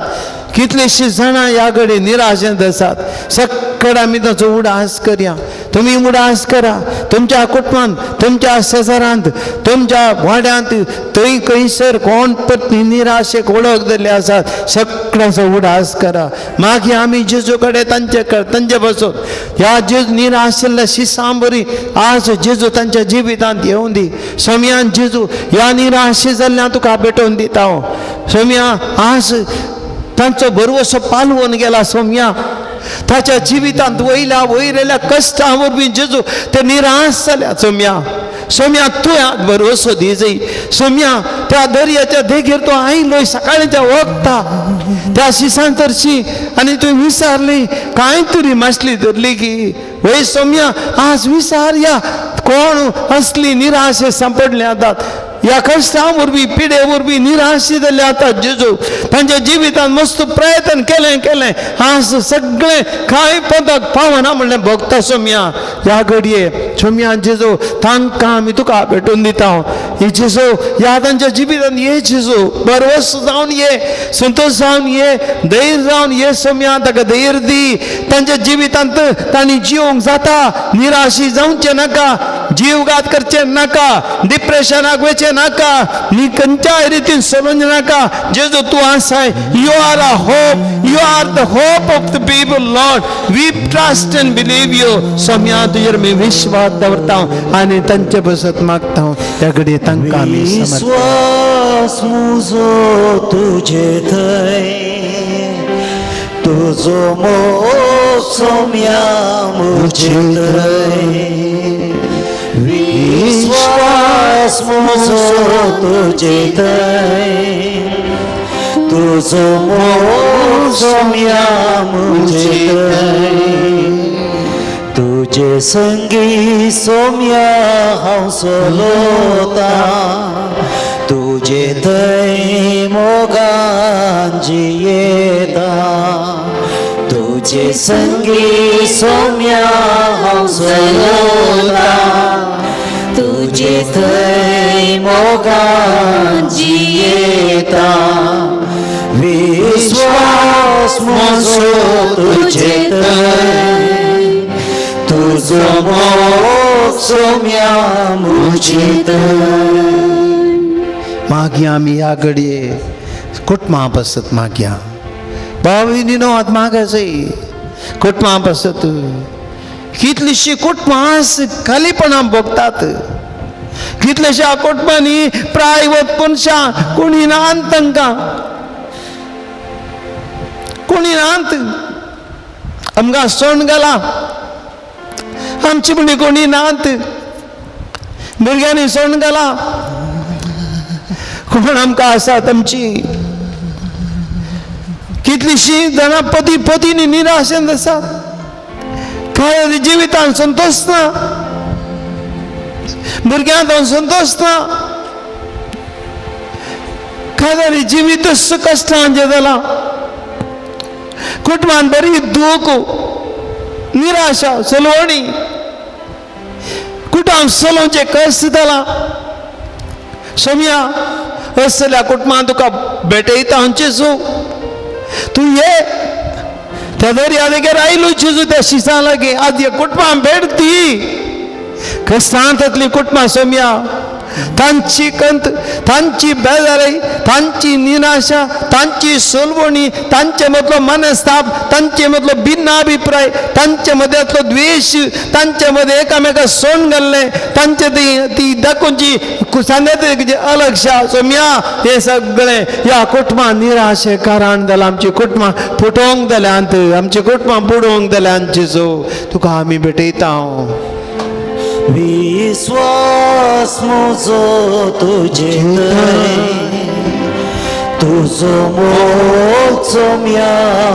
कितलींशीं जाणां ह्या कडेन निराशेंत आसात. सक्कड आमी ताचो उडास करया. तुमी उडास करा तुमच्या कुटुंबांत, तुमच्या शेजारांत, तुमच्या वाड्यांत, थंय खंयसर कोण पत्नी निराशेक वळख जाल्ले आसात, सगळ्यांचो उडास करा. मागीर आमी जेजू कडेन तांचे तांचे बसून ह्या जेजू निराशिल्ल्या शिसां बरी आज जेजू तांच्या जिवितांत येवन दी. सोमयान जेजू ह्या निराशे जाल्ल्या तुका भेटोवन दिता हांव. सोमया आज तांचो भरवसो पालवून गेला. सोमया ताच्या जिवितांत वयल्या वयरल्या कश्टां वरवीं जेजू ते निराश जाल्या. सोमया सोम्या तूं भरवसो दी जाय सोम्या. त्या दर्याच्या देगेर तूं आयलो सकाळच्या वखता त्या शिसान तरशी आनी तुवें विचारली कांय तरी मासली धरली की वय सोम्या आज विचार या कोण असली निराशे सांपडले आतात ह्या कश्टां वरवीं पिडे वरवीं निराशे जाल्ले आतात जेजू. तांच्या जिवितान मस्त प्रयत्न केलें केलें आज सगळें कांय पदक पावना म्हणलें भोगता सोम्या. ह्या घडये सोम्या जेजू तांकां आमी तुका भेटून दिता. हे जेजू ह्या तांच्या जिवितान ये जेजू, बरवस जावन ये, संतोश जावन ये, धैर्य जावन ये सोम्या. ताका धैर्य दी तांच्या जिवितांत तांणी जिवंक जाता. निराशी जावचें नाका, जीवघात करचे नाका, डिप्रेशनाक वचचें नाका, नी खंयच्याय रितीन सोडून नाका. जेजू तूं आसाय. You are a hope, you are the hope of the people Lord. We trust and believe you Saumya. तुजेर मी विश्वास दवरता आनी तांचे बसत मागता. ह्या घडये तांकां आमी समर्पण. विश्वास मुजो तुजे थंय, तुजो मोग सोम्या मुजे थंय. विश्वास मुजो तुजे थंय, तुजो मोग सोम्या मुजे थंय. तुजे संगी सोम्या हांव चलता, तुजे थंय मोगान जियेता. तुजे संगी सोम्या हांव चलता, तुजे थंय मोगान जियेता. विश्वास म्हजो तुजे थंय, तुजो मोग सोम्या मुजे थंय. मागीर आमी ह्या घडये कुटुंबा पासत मागया. भाव भयणीनो आतां मागासय कुटुंबा पासत. कितलींशीं कुटुंबां आज खालीपणां भोगतात. कितल्याश्या कुटुंबांनी प्राय वत मनशां कोणी नात तांकां, कोणी नात. आमकां सोण घाला आमची म्हणी कोणी नात. भुरग्यांनी सोण घाला. कोण आमकां आसात आमची कितलींशीं जाणां पती पतीनी निराशेन आसात. काय जिवितान संतोश ना, भुरग्यांत संतोश ना. काय जालें जिवीतच कश्टांचें जालां. कुटुंबान बरी दूख, निराशा, सलवणी, कुटुंब चलोवचें कश्ट जालां. सोम्या असल्या कुटुंबान तुका भेटयता हांव जेजू. तूं ये त्या दर्या देगेर आयलो जेजू त्या शिसां लागीं. आज ह्या कुटुंबान भेट दी. क्रिस्तांतली कुटुंबां सोम्या तांची कंत, तांची बेजारी, तांची निराशा, तांची सोलवणी, तांचे मदलो मनस्ताप, तांचे मदलो भिन्नाभिप्राय, तांचे मदेंतलो द्वेश, तांचे मदें एकामेका सोण घाल्लें, तांचे ती ती दाखोवची सांगता अलक्षा. सोम्या हें सगळें ह्या कुटुंबां निराशे कारण जालां. आमची कुटुंबां फुटोवंक जाल्यांत, आमची कुटुंबां बुडोवंक जाल्यांत. जेजू तुका आमी भेटयता. विश्वास म्हजो तुजे थंय, तुजो मोग सोम्या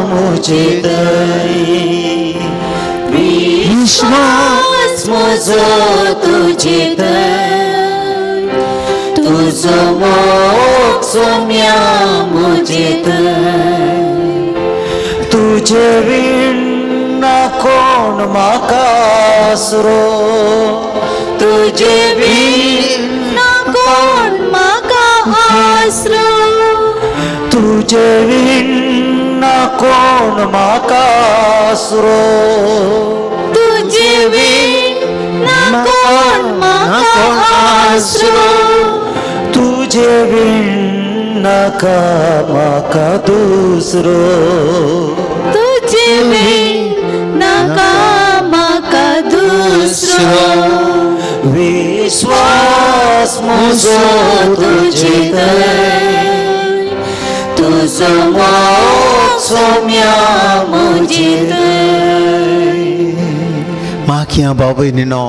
मुजे थंय. विश्वास म्हजो तुजे थंय, तुजो मोग सोम्या मुजे थंय. तुजे वीण ना कोण म्हाका आसरो, तुजे वीण ना कोण म्हाका आसरो, तुजे वीण ना कोण म्हाका आसरो, तुजे वीण ना कोण म्हाका आसरो, तुजे वीण नाका म्हाका दुसरो, तुजे वीण नाका म्हाका दुसरो. विश्वास म्हजो तुजे थंय, तुजो मोग सोम्या मुजे थंय. मागया भाव भयणीनो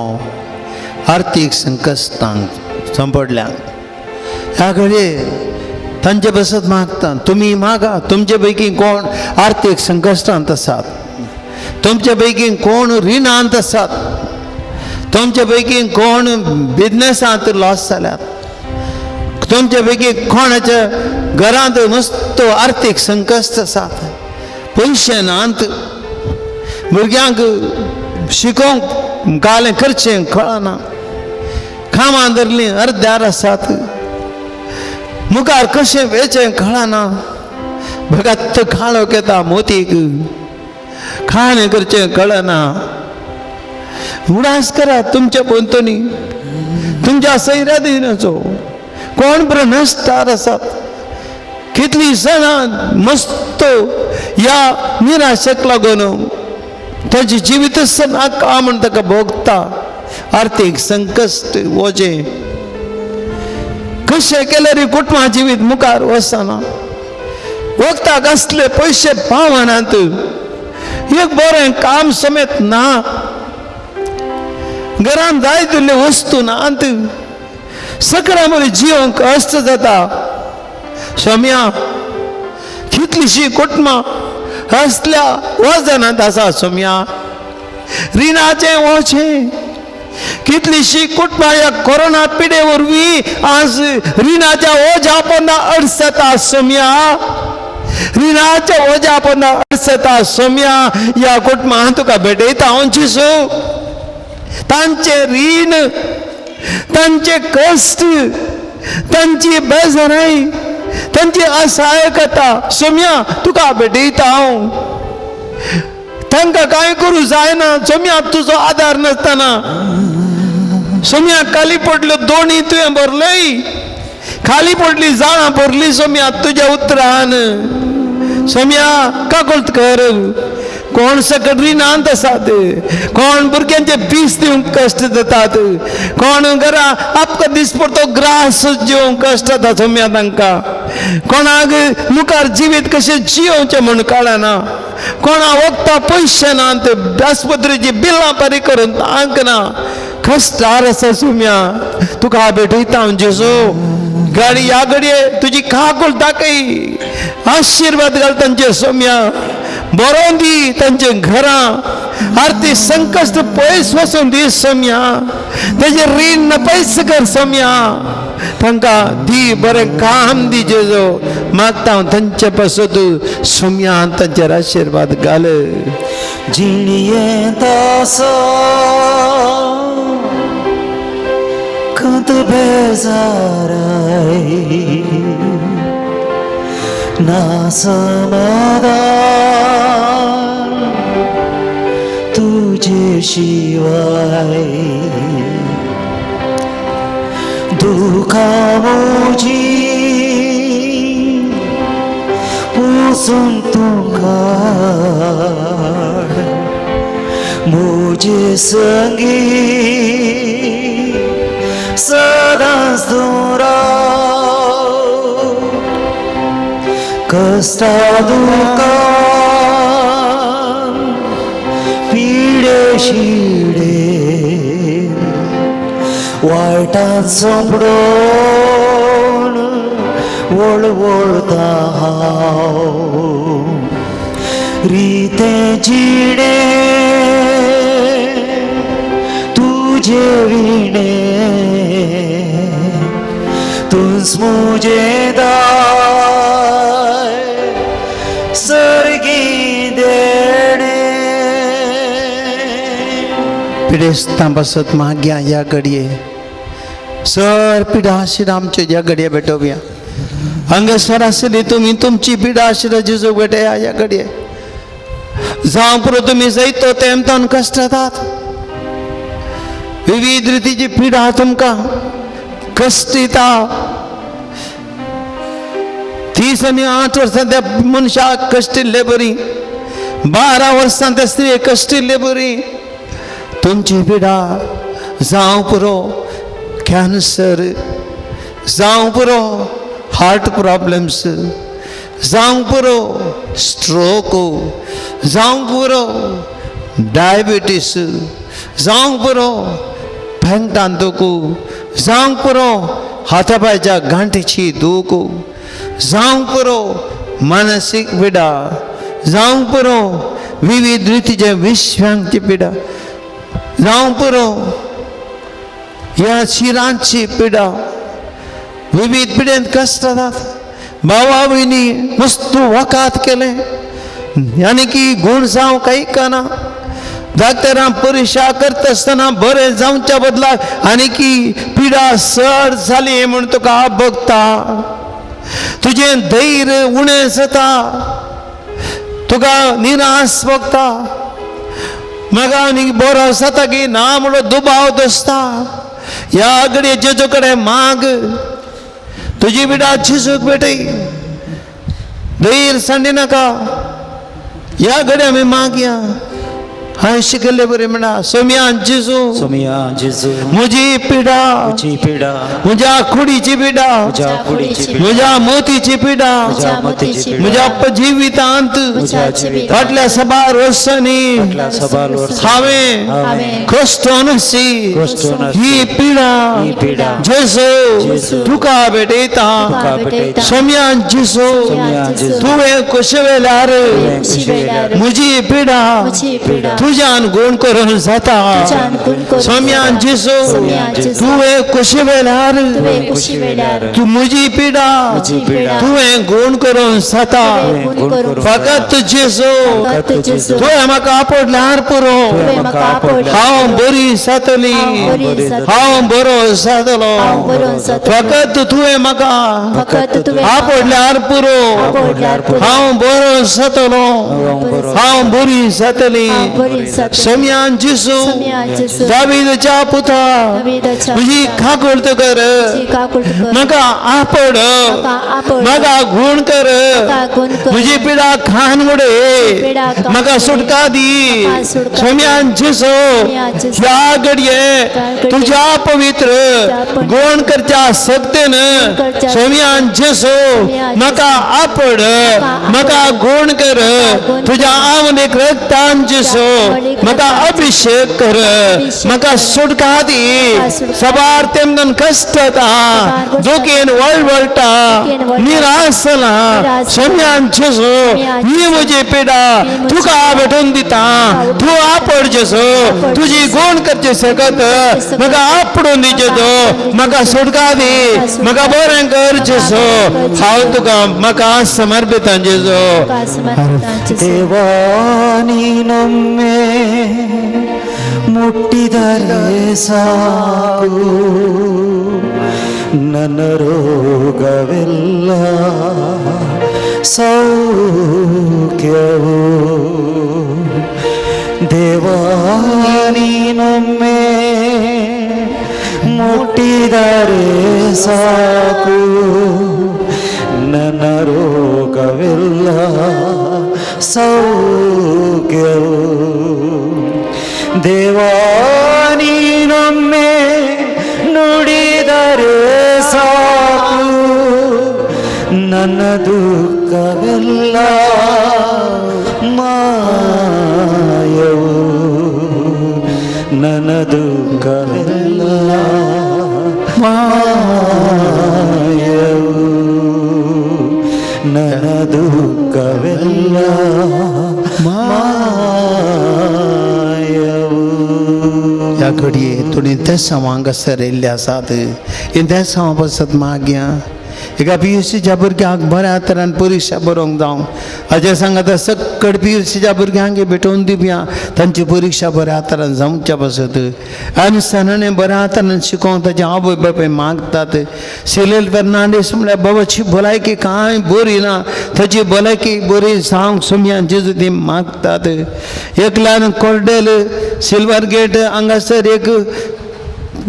आर्थीक संकश्टांक सांपडल्या ह्या घडये तांचे बसत मागता तुमी मागा. तुमचे पैकी कोण आर्थीक संकश्टांत आसात, तुमचे पैकी कोण रिणांत आसात, तुमचे पैकी कोण बिजनेसांत लॉस जाल्यात, तुमचे पैकी कोणाच्या घरांत मस्त आर्थीक संकश्ट आसात, पयशे नात, भुरग्यांक शिकोवंक कालें करचें कळना, कामां धरलीं अर्द्यार आसात, मुखार कशें वेचें कळना, भगत काळोख येता मोतीक, खाणें करचें कळना. उडास करात तुमच्या भोंवतणी, तुमच्या सैऱ्या दिनाचो कोण भ्रनस्तार आसात, कितलीं जाणां मस्त ह्या निराशेक लागून ताजें जिवीतच नाका म्हूण ताका भोगता. आर्थीक संकश्ट वजें कशें केल्यार कुटुंबा जिवीत मुखार वचना, वखदाक असले पयशे पावनात, एक बरें काम समेत ना, घरान जाय तितल्यो वस्तू नात, सगळ्या मरे जिवंक कश्ट जाता. सोम्या कितलीशी कुटुंबां असल्या वजनांत आसा. सोम्या रिणाचें वचें कितलीशी कुटुंबां ह्या कोरोना पिडे वरवीं आज रिणाच्या ओझ्या पोंदा अडसता. सोम्या रिणाच्या ओझ्या पोंदा अडसता. सोम्या ह्या कुटुंबां तुका भेटयता हांव जेजू. तांचें रीण, तांचे कश्ट, तांची बेजाराय, तांची असहायकता सोम्या तुका भेटयता हांव. तांकां कांय करूं जायना सोम्या तुजो आदार नासतना. सोम्या खाली पडल्यो दोणी तुवें भरलय, खाली पडली जाळां भरली सोम्या तुज्या उतरान. सोम्या काकुळट कर. कोण सकट रिणांत आसात, कोण भुरग्यांचे पीस दिवंक कश्ट जातात, कोण घरा आपका दिसपडतो ग्रास जेवंक कश्ट जाता सोम्या तांकां, कोणाक मुखार जिवीत कशें जियोवचें म्हूण कळना, कोणा वखदां पयशे नात, आस्पत्रेची बिलां फारीक करून तांक ना, कश्टार आसा सोम्या तुका भेटयता हांव जेजू. गाडी ह्या घडये तुजी काकूळ दाखय, आशिर्वाद घाल तांचे सोम्या, बरोवन दी तांचे घरां, आर्थीक संकश्ट पयस वचून दी सोम्या, तेजें रीण पयस कर सोम्या, तांकां दी बरें काम दी जेजू. मागता हांव तांचे पासत सोम्या तांचेर आशिर्वाद घाल. जिणयेंत आसा खंत बेजाराय ना समाधान तुजे शिवाय, दुखां म्हजी पुसून तूं काड, म्हजे संगी सदांच तूं राव, कश्टा दुखान पिडे शिडे वायटान सोंपडोन वळवळता हांव, रितें जिणें तुजे विणें तूंच म्हजें दाय सर्गी देणें. पिडेस्तां पासत मागया ह्या घडये सर पिडा आशिल्ल्या आमचे ह्या घडये भेटोवया. हांगासर आशिल्ली तुमी तुमची पिडा आशिल्ल्या जेजूक भेटया ह्या घडये. जावं पुरो तुमी जैतो तेमतान कश्ट जातात, विविध रितीची पिडा तुमकां कश्ट दिता. 30 आनी 8 वर्सां त्या मनशाक कश्टिल्ले बरी, 12 वर्सां त्या स्त्रियेक कश्टिल्ले बरी. तुमची पिडा जावं पुरो कॅन्सर, जावं पुरो हार्ट प्रॉब्लम्स, जावं पुरो स्ट्रोक, जावं पुरो डायबिटीस, जावं पुरो भेंगटान दूख जावंक पुरो, हातापायच्या गांठीची दूख जावंक पुरो, मानसीक पिडा जावंक पुरो, विविध रितीचे विश्वांची पिडा जावंक पुरो, ह्या शिरांची पिडा, विविध पिडेंत कश्ट जातात. भावा भयणी मस्तू वकात केलें यानी की गूण जावं काही काना. डॉक्टरां परिक्षा करता आसतना बरें जावच्या बदलाक आनी की पिडा चड जाली म्हूण तुका बगता, तुजें धैर्य उणें जाता, तुका निराश बगता, म्हाका आनी बरो जाता की ना म्हणून दुबाव दसता. ह्या घडये जेजू कडेन माग, तुजी पिडा जेजूक भेटय, धैर्य सांडी नाका. ह्या घडये आमी मागया. हांवें शिकयल्ले बरें म्हणा, सोम्यान जेजू, सोमिया जेजू, म्हजी पिडा, म्हजी पिडा, म्हज्या कुडीची पिडा, म्हज्या कुडीची पिडा, म्हज्या मोतीची पिडा, म्हज्या मतीची पिडा, म्हज्या जिवितांत म्हज्या जिवितांत फाटल्या सबार वर्सांनी फाटल्या सबार वर्सांनी हांवें हांवें कश्ट अनसी कश्ट अनसी ही पिडा ही पिडा जेजू जेजू तुका भेटयता. तुका भेटयता. सोम्यान जेजू, सोम्या जेजू, तुवें कशें वेल्यार तुवें कशें वेल्यार म्हजी पिडा म्हजी पिडा तुज्यान गुण करून जाता. तुज्यान गुण करून सोम्यान जाता. जेजू, सोम्यान जेजू, तुवें कशें वेल्यार तुवें कशी वेल्यार तूं म्हजी पिडा म्हजी पिडा तुवें गुण करून जाता. तुवें गुण करून फकत जेजू, फकत जेजू, तुवें म्हाका आपडल्यार पुरो, तुवें म्हाका आपडल्यार हांव बरी जातली, हांव बरी जातली, हांव बरो जातलो. हांव बरो जातलो. फकत तुवें म्हाका फकत तुवें म्हाका आपडल्यार पुरो, आपडल्यार पुरो, हांव बरो जातलो, हांव बरो हांव बरी जातली. हांव बरी जातली. सोम्यान जेजू, सोम्यान जेजू, दावीदाच्या पुता, दावीदाच्या म्हजी पुता, काकूळत कर, म्हजी काकूळत कर, म्हाका आपड, म्हाका आपड, म्हाका गुण कर, म्हाका गुण कर, म्हजी पिडा खान उडय, पिडा खान म्हाका उडय, सुटका दी. म्हाका सुटका दी. सोम्यान जेजू, सोम्यान जेजू, ह्या घडये ह्या घडये तुज्या पवित्र तुज्या पवित्र गुण करच्या शक्तीन करच्या सोम्यान जेजू सोम्यान म्हाका आपड, म्हाका म्हाका गुण कर, गुण तुज्या कर, आमलेक रक्तान जेजू आमलेक म्हाका रक्तान अभिषेक कर, अभिषेक म्हाका कर, सुटका दी. म्हाका सुटका दी. सबार तेमदन कश्ट येता, सबार दुखीन वळवळटा, दुखीन वळवळटा, निराश जाला. निराश जाला. सोम्यान जेजू, सोम्यान ही जेजू, म्हजी पिडा ही म्हजी तुका भेटून दिता. तुका तूं आपड जेजू, आपड तुजी जेजू, गुण करचे शकत करचे शकत, म्हाका आपडून दी जेजू, म्हाका म्हाका आपडून दी सुटका दी, म्हाका सुटका म्हाका दी, बरें कर म्हाका जेजू. बरें कर हांव जेजू. तुका म्हाका समर्पिता जेजू. तुका समर्पिता जेजू. ದೇವಾ ನೀನೊಮ್ಮೆ ಮುಟ್ಟಿದರೆ ಸಾಕು, ನನ್ನ ರೋಗವೆಲ್ಲ ಸೌಖ್ಯವು. ದೇವಾ ನೀನೊಮ್ಮೆ ಮುಟ್ಟಿದರೆ ಸಾಕು, ನನ್ನ ರೋಗವೆಲ್ಲ ಸೌಖ್ಯವು. ದೇವಾ ನೀನೊಮ್ಮೆ ನುಡಿದರೆ ಸಾಕು, ನನ್ನ ದುಃಖವೆಲ್ಲ ಮಾಯವು, ನನ್ನ ದುಃಖವೆಲ್ಲ ಮಾಯವು, ನನ್ನ ದುಃಖವೆಲ್ಲ ಮಾಯವು. ह्या घडये थोडीं देसांव हांगासर येयल्ले आसात, हे देसांव पासत मागया एका पी यू सीच्या भुरग्यांक बऱ्या तरान परिक्षा बरोवंक जावं. हाजे सांगाता सकट पी you सीच्या भुरग्यांक भेटोवन दिवया, तांची परिक्षा बऱ्या तरान जावच्या पासत आनी सणांनी बऱ्या तरान शिकोवंक ताचे आवय बापूय मागतात. सिलेल फेर्नांडीस म्हळ्यार बाबाची भलायकी कांय बरी ना, ताची भलायकी बरी जावंक सोम्यान जेजू ती मागतात. एकल्यान कोर्डेल सिल्वर गेट हांगासर एक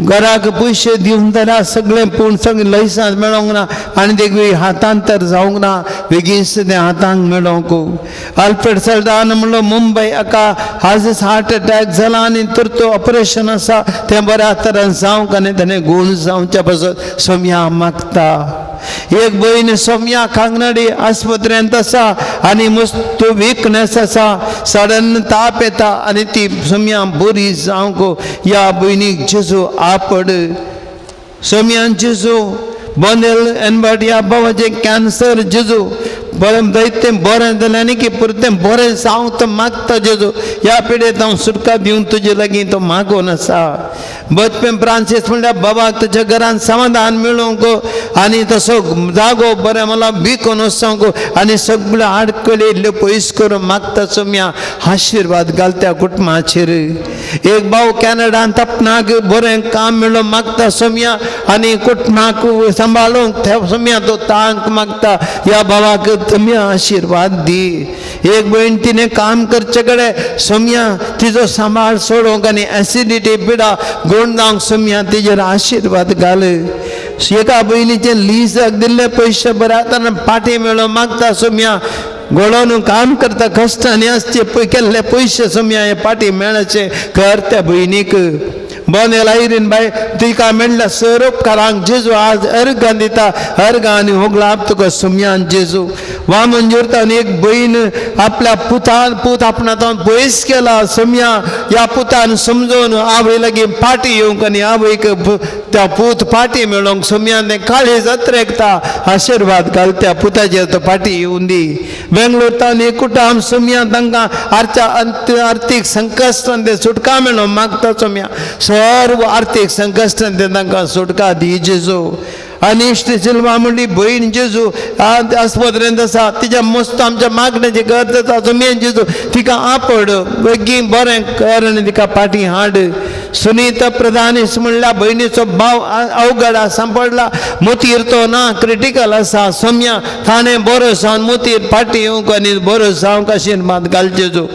घराक पयशे दिवन जाल्यार सगळें पूण सगळें लयसांत मेळोंक ना आनी ते हातांत तर जावंक ना, बेगीन तें हातांक मेळोंक. अल्फ्रेड सल्दान म्हणलो मुंबय हाका आजच हार्ट अटॅक जाला आनी तर तो ऑपरेशन आसा तें बऱ्या तरान जावंक आनी ताणें गूण जावच्या पासत सोम्या मागता. एक भयण सोम्या कांगनाडी आस्पत्रेंत आसा आनी मस्त विकनेस आसा, सडन ताप येता आनी ती सोम्या बरी जावंक ह्या भयणीक जेजू आपड. सोम्यान जेजू बोनेल एनबर्ट ह्या बाबाचें कॅन्सर जेजू बरें दैतें बरें जालें आनी की पुरतें बरें जावंक तो मागता जेजू. ह्या पिडेंत हांव सुटका दिवन तुजे लागीं तो मागून आसा. बचपें फ्रांसीस म्हणल्यार बाबाक तुज्या घरान समाधान मेळूंक आनी तसो जागो बरें मला विकून वचोंक आनी सगळ्यो आडखळी इल्ल्यो पयस करून मागता सोम्या आशिर्वाद घाल त्या कुटुंबाचेर. एक भाव कॅनडांत आपणाक बरें काम मेळूं मागता सोम्या आनी कुटुंबाक सांबाळूंक त्या सोम्या तो तांक मागता. ह्या भावाक तुमी आशिर्वाद दी. एक भयण तिणें काम करचे कडेन सोम्या तिजो सांबाळ सोडोवंक आनी एसिडिटी पिडा गुण जावंक सोम्या तिजेर आशिर्वाद घाल. एका भयणीचें लिजाक दिल्ले पयशे बरे आतां पाटी मेळो मागता सोम्या गोळोन काम करता कश्टांनी आसचे पय केल्ले पयशे सोम्या हे पाटी मेळचे कर त्या भयणीक. बोनेल आयरीन बाय तिका मेळ्ळ्या सर उपकारांक जेजू आज अर्गां दिता, अर्गां आनी होगलाप तुका सोम्यान जेजू. वामन जोरतान एक भयण आपल्या पुतान पूत आपणा तो पयस केला सोम्या ह्या पुतान समजून आवय लागीं पाटी येवंक आनी आवयक त्या पूत पाटी मेळोंक सोम्यान तें काळी जात्रेकता आशिर्वाद घाल त्या पुताचेर तो पाटी येवन दी. बेंगलोर तावन एक कुटाम सोम्या तांकां आरच्या आर्थीक संकश्टान ते सुटका मेळोंक मागता सोम्या सर्व आर्थीक संकश्टान ते तांकां सुटका दी जेजू. आनी इश्ट सिल्वा म्हणली भयण जेजू आस्पत्रेंत आसा तिच्या मस्त आमच्या मागण्याची गरज आसा सोम्यान जेजू तिका आपड बेगीन बरें कर आनी तिका पाटी हाड. सुनीता प्रधानीस म्हणल्या भयणीचो भाव अवघड सांपडला मोतीर तो ना क्रिटिकल आसा सोम्या ताणें बरो जावन मोतीर पाटी येवंक आनी बरो जावंक आशिर्वाद घाल जेजू.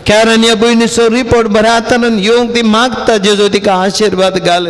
कॅरन ह्या भयणीचो रिपोर्ट बऱ्या हातान येवंक ती मागता जेजू तिका आशिर्वाद घाल.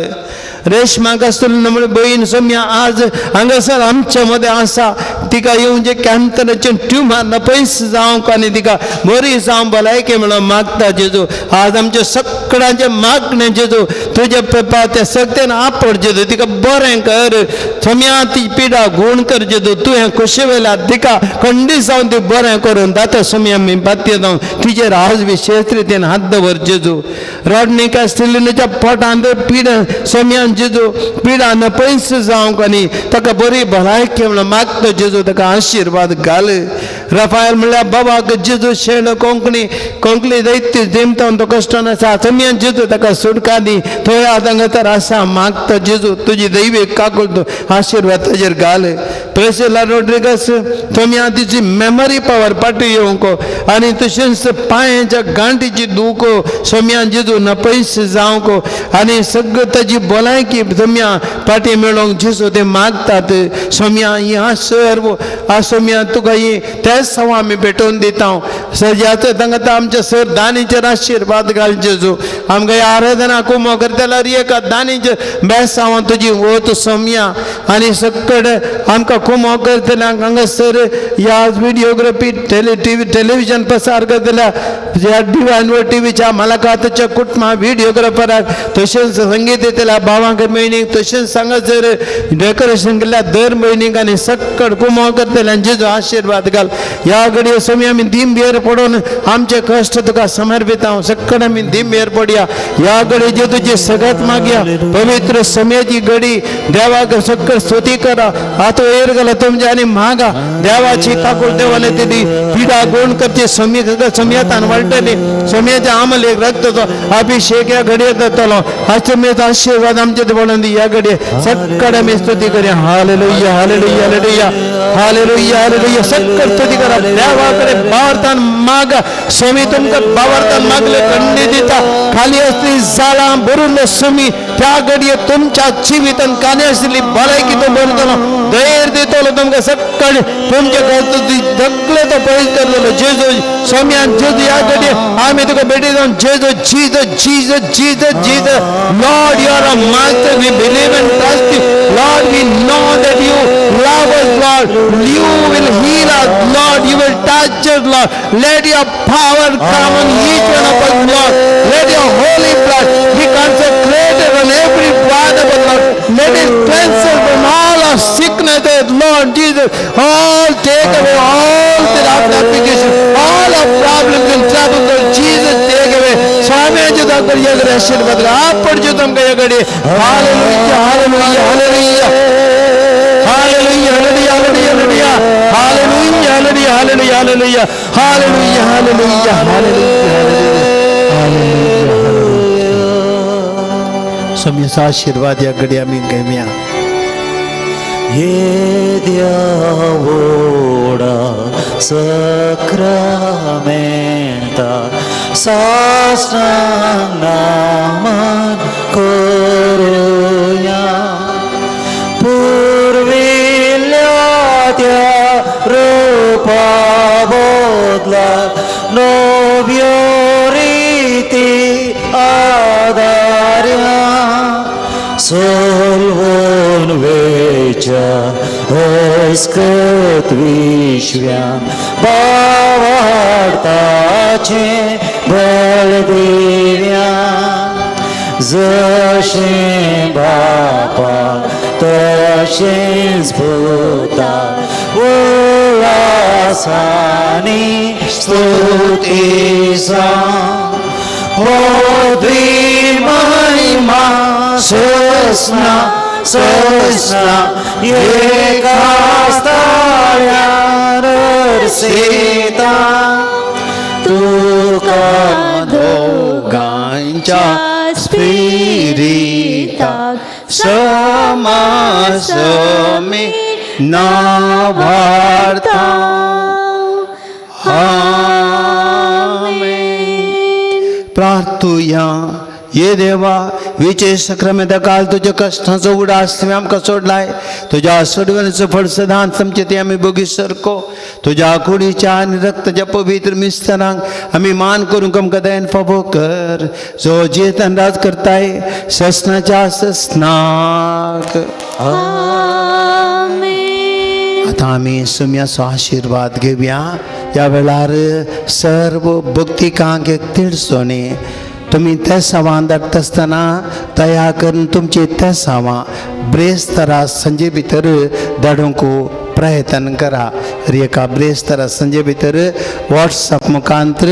रेशमा कास्तुल म्हळ्यार भयण सोम्या आज हांगासर आमच्या मदें आसा तिका येवन जे कॅन्सराचें ट्युमर ना पयस जावंक आनी तिका बरी जावंक भलायकी म्हणून मागता जेजू. आज आमच्या सगळ्यांचें मागणें जेजू तुज्या पेपा त्या सगळ्यान आपड जेजू तिका बरें कर सोम्या ती पिडा गूण कर जेजू. तुवें खोशी वेल्या तिका खंडीत जावन ती बरें करून दाता सोम्या आमी पातये जावन तिचेर आज विशेश रितीन हात दवर जेजू. रडणी कास्टिलिनाच्या पोटांत पिडा सोम्यान जेजू पिडा न पयस जावंक आनी ताका बरी भलायकी म्हणून मागता जेजू ताका आशिर्वाद घाल. रफायल म्हणल्यार बाबाक जेजू शेण कोंकणी कोंकणी दैत्य जेमतावन तो कश्टान आसा सोम्यान जेजू ताका सुटका दी. थंय आतां तर आसा मागता जेजू तुजी दैवीक काकूळ आशिर्वाद ताजेर घाल. प्रेसिला रोड्रिगस सोम्या तिची मेमरी पावर पाटी येवंक आनी तशेंच पांयाच्या गांठीची दूख सोम्यान जेजू न पयस जावंक आनी सगळं ताजी भलायकी सोम्या पाटी मेळोंक जेजू ते मागतात. सोम्या ह्या सर्व सोम्या तुका ही तेच सवा आमी भेटोवन दिता. सजाचो तांकां आमच्या सर दानीचेर आशिर्वाद घाल जेजू. आमकां ह्या आराधना कुमो करतल्यार एका दानीचेर बेसांव तुजी वत सोम्या आनी सगळे आमकां कुमो करतल्यांक हांगासर ह्या व्हिडियोग्राफी टीव्ही टेलिव्हिजन प्रसार करतल्या ह्या डिवायन टीव्हीच्या मालकाच्या कुटुंबा व्हिडियोग्राफराक तशेंच संगीत येतल्या भावांक भयणीक तशेंच हांगासर डेकोरेशन केल्ल्या दर भयणीक आनी सक्कड कुमो करतल्यांक जेजू आशिर्वाद घाल. ह्या घडये सोमी आमी दिंबेर पडून आमचे कश्ट तुका समर्पिता सक्कड आमी दिंबेर पडया. ह्या घडये जे तुजी सगळ्यात मागया पवित्र समयाची घडी देवाक सक्कड स्तुती करा. आतां वयर गेला तुमच्या आनी मागा देवाची काकूळ देवाने ती पिडा गुण करची समयातान वाडटली समयाच्या आमल एक रक्ताचो अभिषेक ह्या घडये जातलो. आश्चर्याचो आशिर्वाद आमचे पडून दी. ह्या घडये सक्कड आमी स्तुती करूया. Hallelujah hallelujah hallelujah hallelujah hallelujah. सक्कड स्तुती करा देवाकडे बावरतान मागा. स्वामी तुमकां बावरतान मागले खंडी दिता. खाली असली जाळां भरून स्वामी त्या घडये तुमच्या जिवितान कानी आशिल्ली भलायकी तो भरतलो धैर्य दितलो तुमकां सक्कड तुमचे सगळे तो पयस करतलो जेजू. स्वाम्यान जेजू ह्या घडये आमी तुका भेटी जावन जेजू Jesus Jesus Jesus Jesus. Lord you are a master. We believe and trust you Lord. We know that you love us Lord. You will heal us Lord. You will touch us Lord. Let your power come on each one of us Lord. Let your holy blood be consecrated on every one of us Lord. Let it cleanse us from all our sicknesses Lord Jesus, all take away all the application, all our problems and troubles, Lord Jesus, take away. स्वाम्याचे तांकां ह्या आशीर्वाद आपण तुमकां ह्या घडये. Hallelujah, hallelujah, hallelujah. Hallelujah, hallelujah, hallelujah, hallelujah, hallelujah, hallelujah, hallelujah, hallelujah, hallelujah, hallelujah, hallelujah. स्वामीचा आशीर्वाद या घडी आमी घेवया. येद्या व्हडा सक्रामेंता साष्टांग नमन करुया. पुर्विल्ल्या त्या रुपा बदला नव्यो रिती आदार्या. सोलवून वेच्या अस्कत विश्व्यान बावाडताचें बळ दिव्या. जशें बापा तशेंच पुता उल्हासानी स्तुती जावं. पदवी महिमा सस्ना सस्ना एका स्थाळ्यार सीता. तुका दोगांच्या स्पिरिताक समासमी नावार्ता. आमेन. प्रार्थुया. ये देवा, विजय सक्रमेंता काल तुज्या कश्टांचो उडास तुवें आमकां सोडलाय. तुज्या सोडवणेचो फळ सदांच आमचे ते आमी बोगी सरको. तुज्या कुडीच्या आनी रक्ताच्या पवित्र मिस्तरांक आमी मान करूंक आमकां दयेन फावो कर, जो जेतन राज करताय ससनाच्या ससनाक. आमेन. आतां आमी सुम्याचो आशिर्वाद घेवया. ह्या वेळार सर्व भक्तिकांक एक तिळसोणी तुमी तेसांवां धाडटा आसतना तयार करून तुमची तेसांवां ब्रेस्तारा संजे भितर धाडूंक प्रयत्न करा. एका ब्रेस्तारा संजे भितर वॉट्सएप मुखांत्र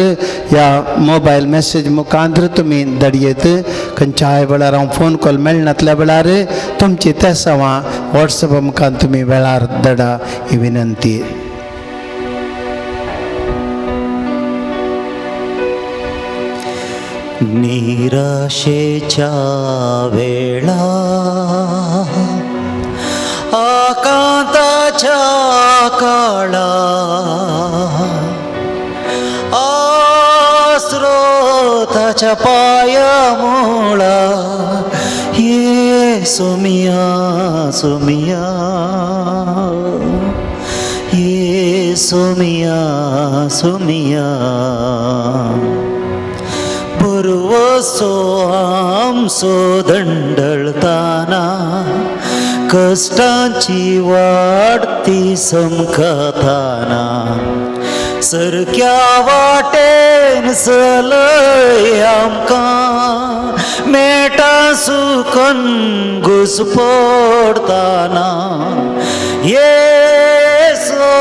या मोबायल मॅसेज मुखांत्र तुमी धाडयेत. खंयच्याय वेळार हांव फोन कॉल मेळनातल्या वेळार तुमची तेसांवां वॉट्सएप मुखान तुमी वेळार धाडा ही विनंती. निराशेच्या वेळा आकांताच्या काळा आस्रोताच्या पायामुळा ये सुमिया सुमिया ये सुमिया सुमिया. पुर्वसो आमचो दंडळताना कश्टांची वाडती समखताना सरक्या वाटेन चलय आमकां मेटा सुकन घुसपडताना. येसो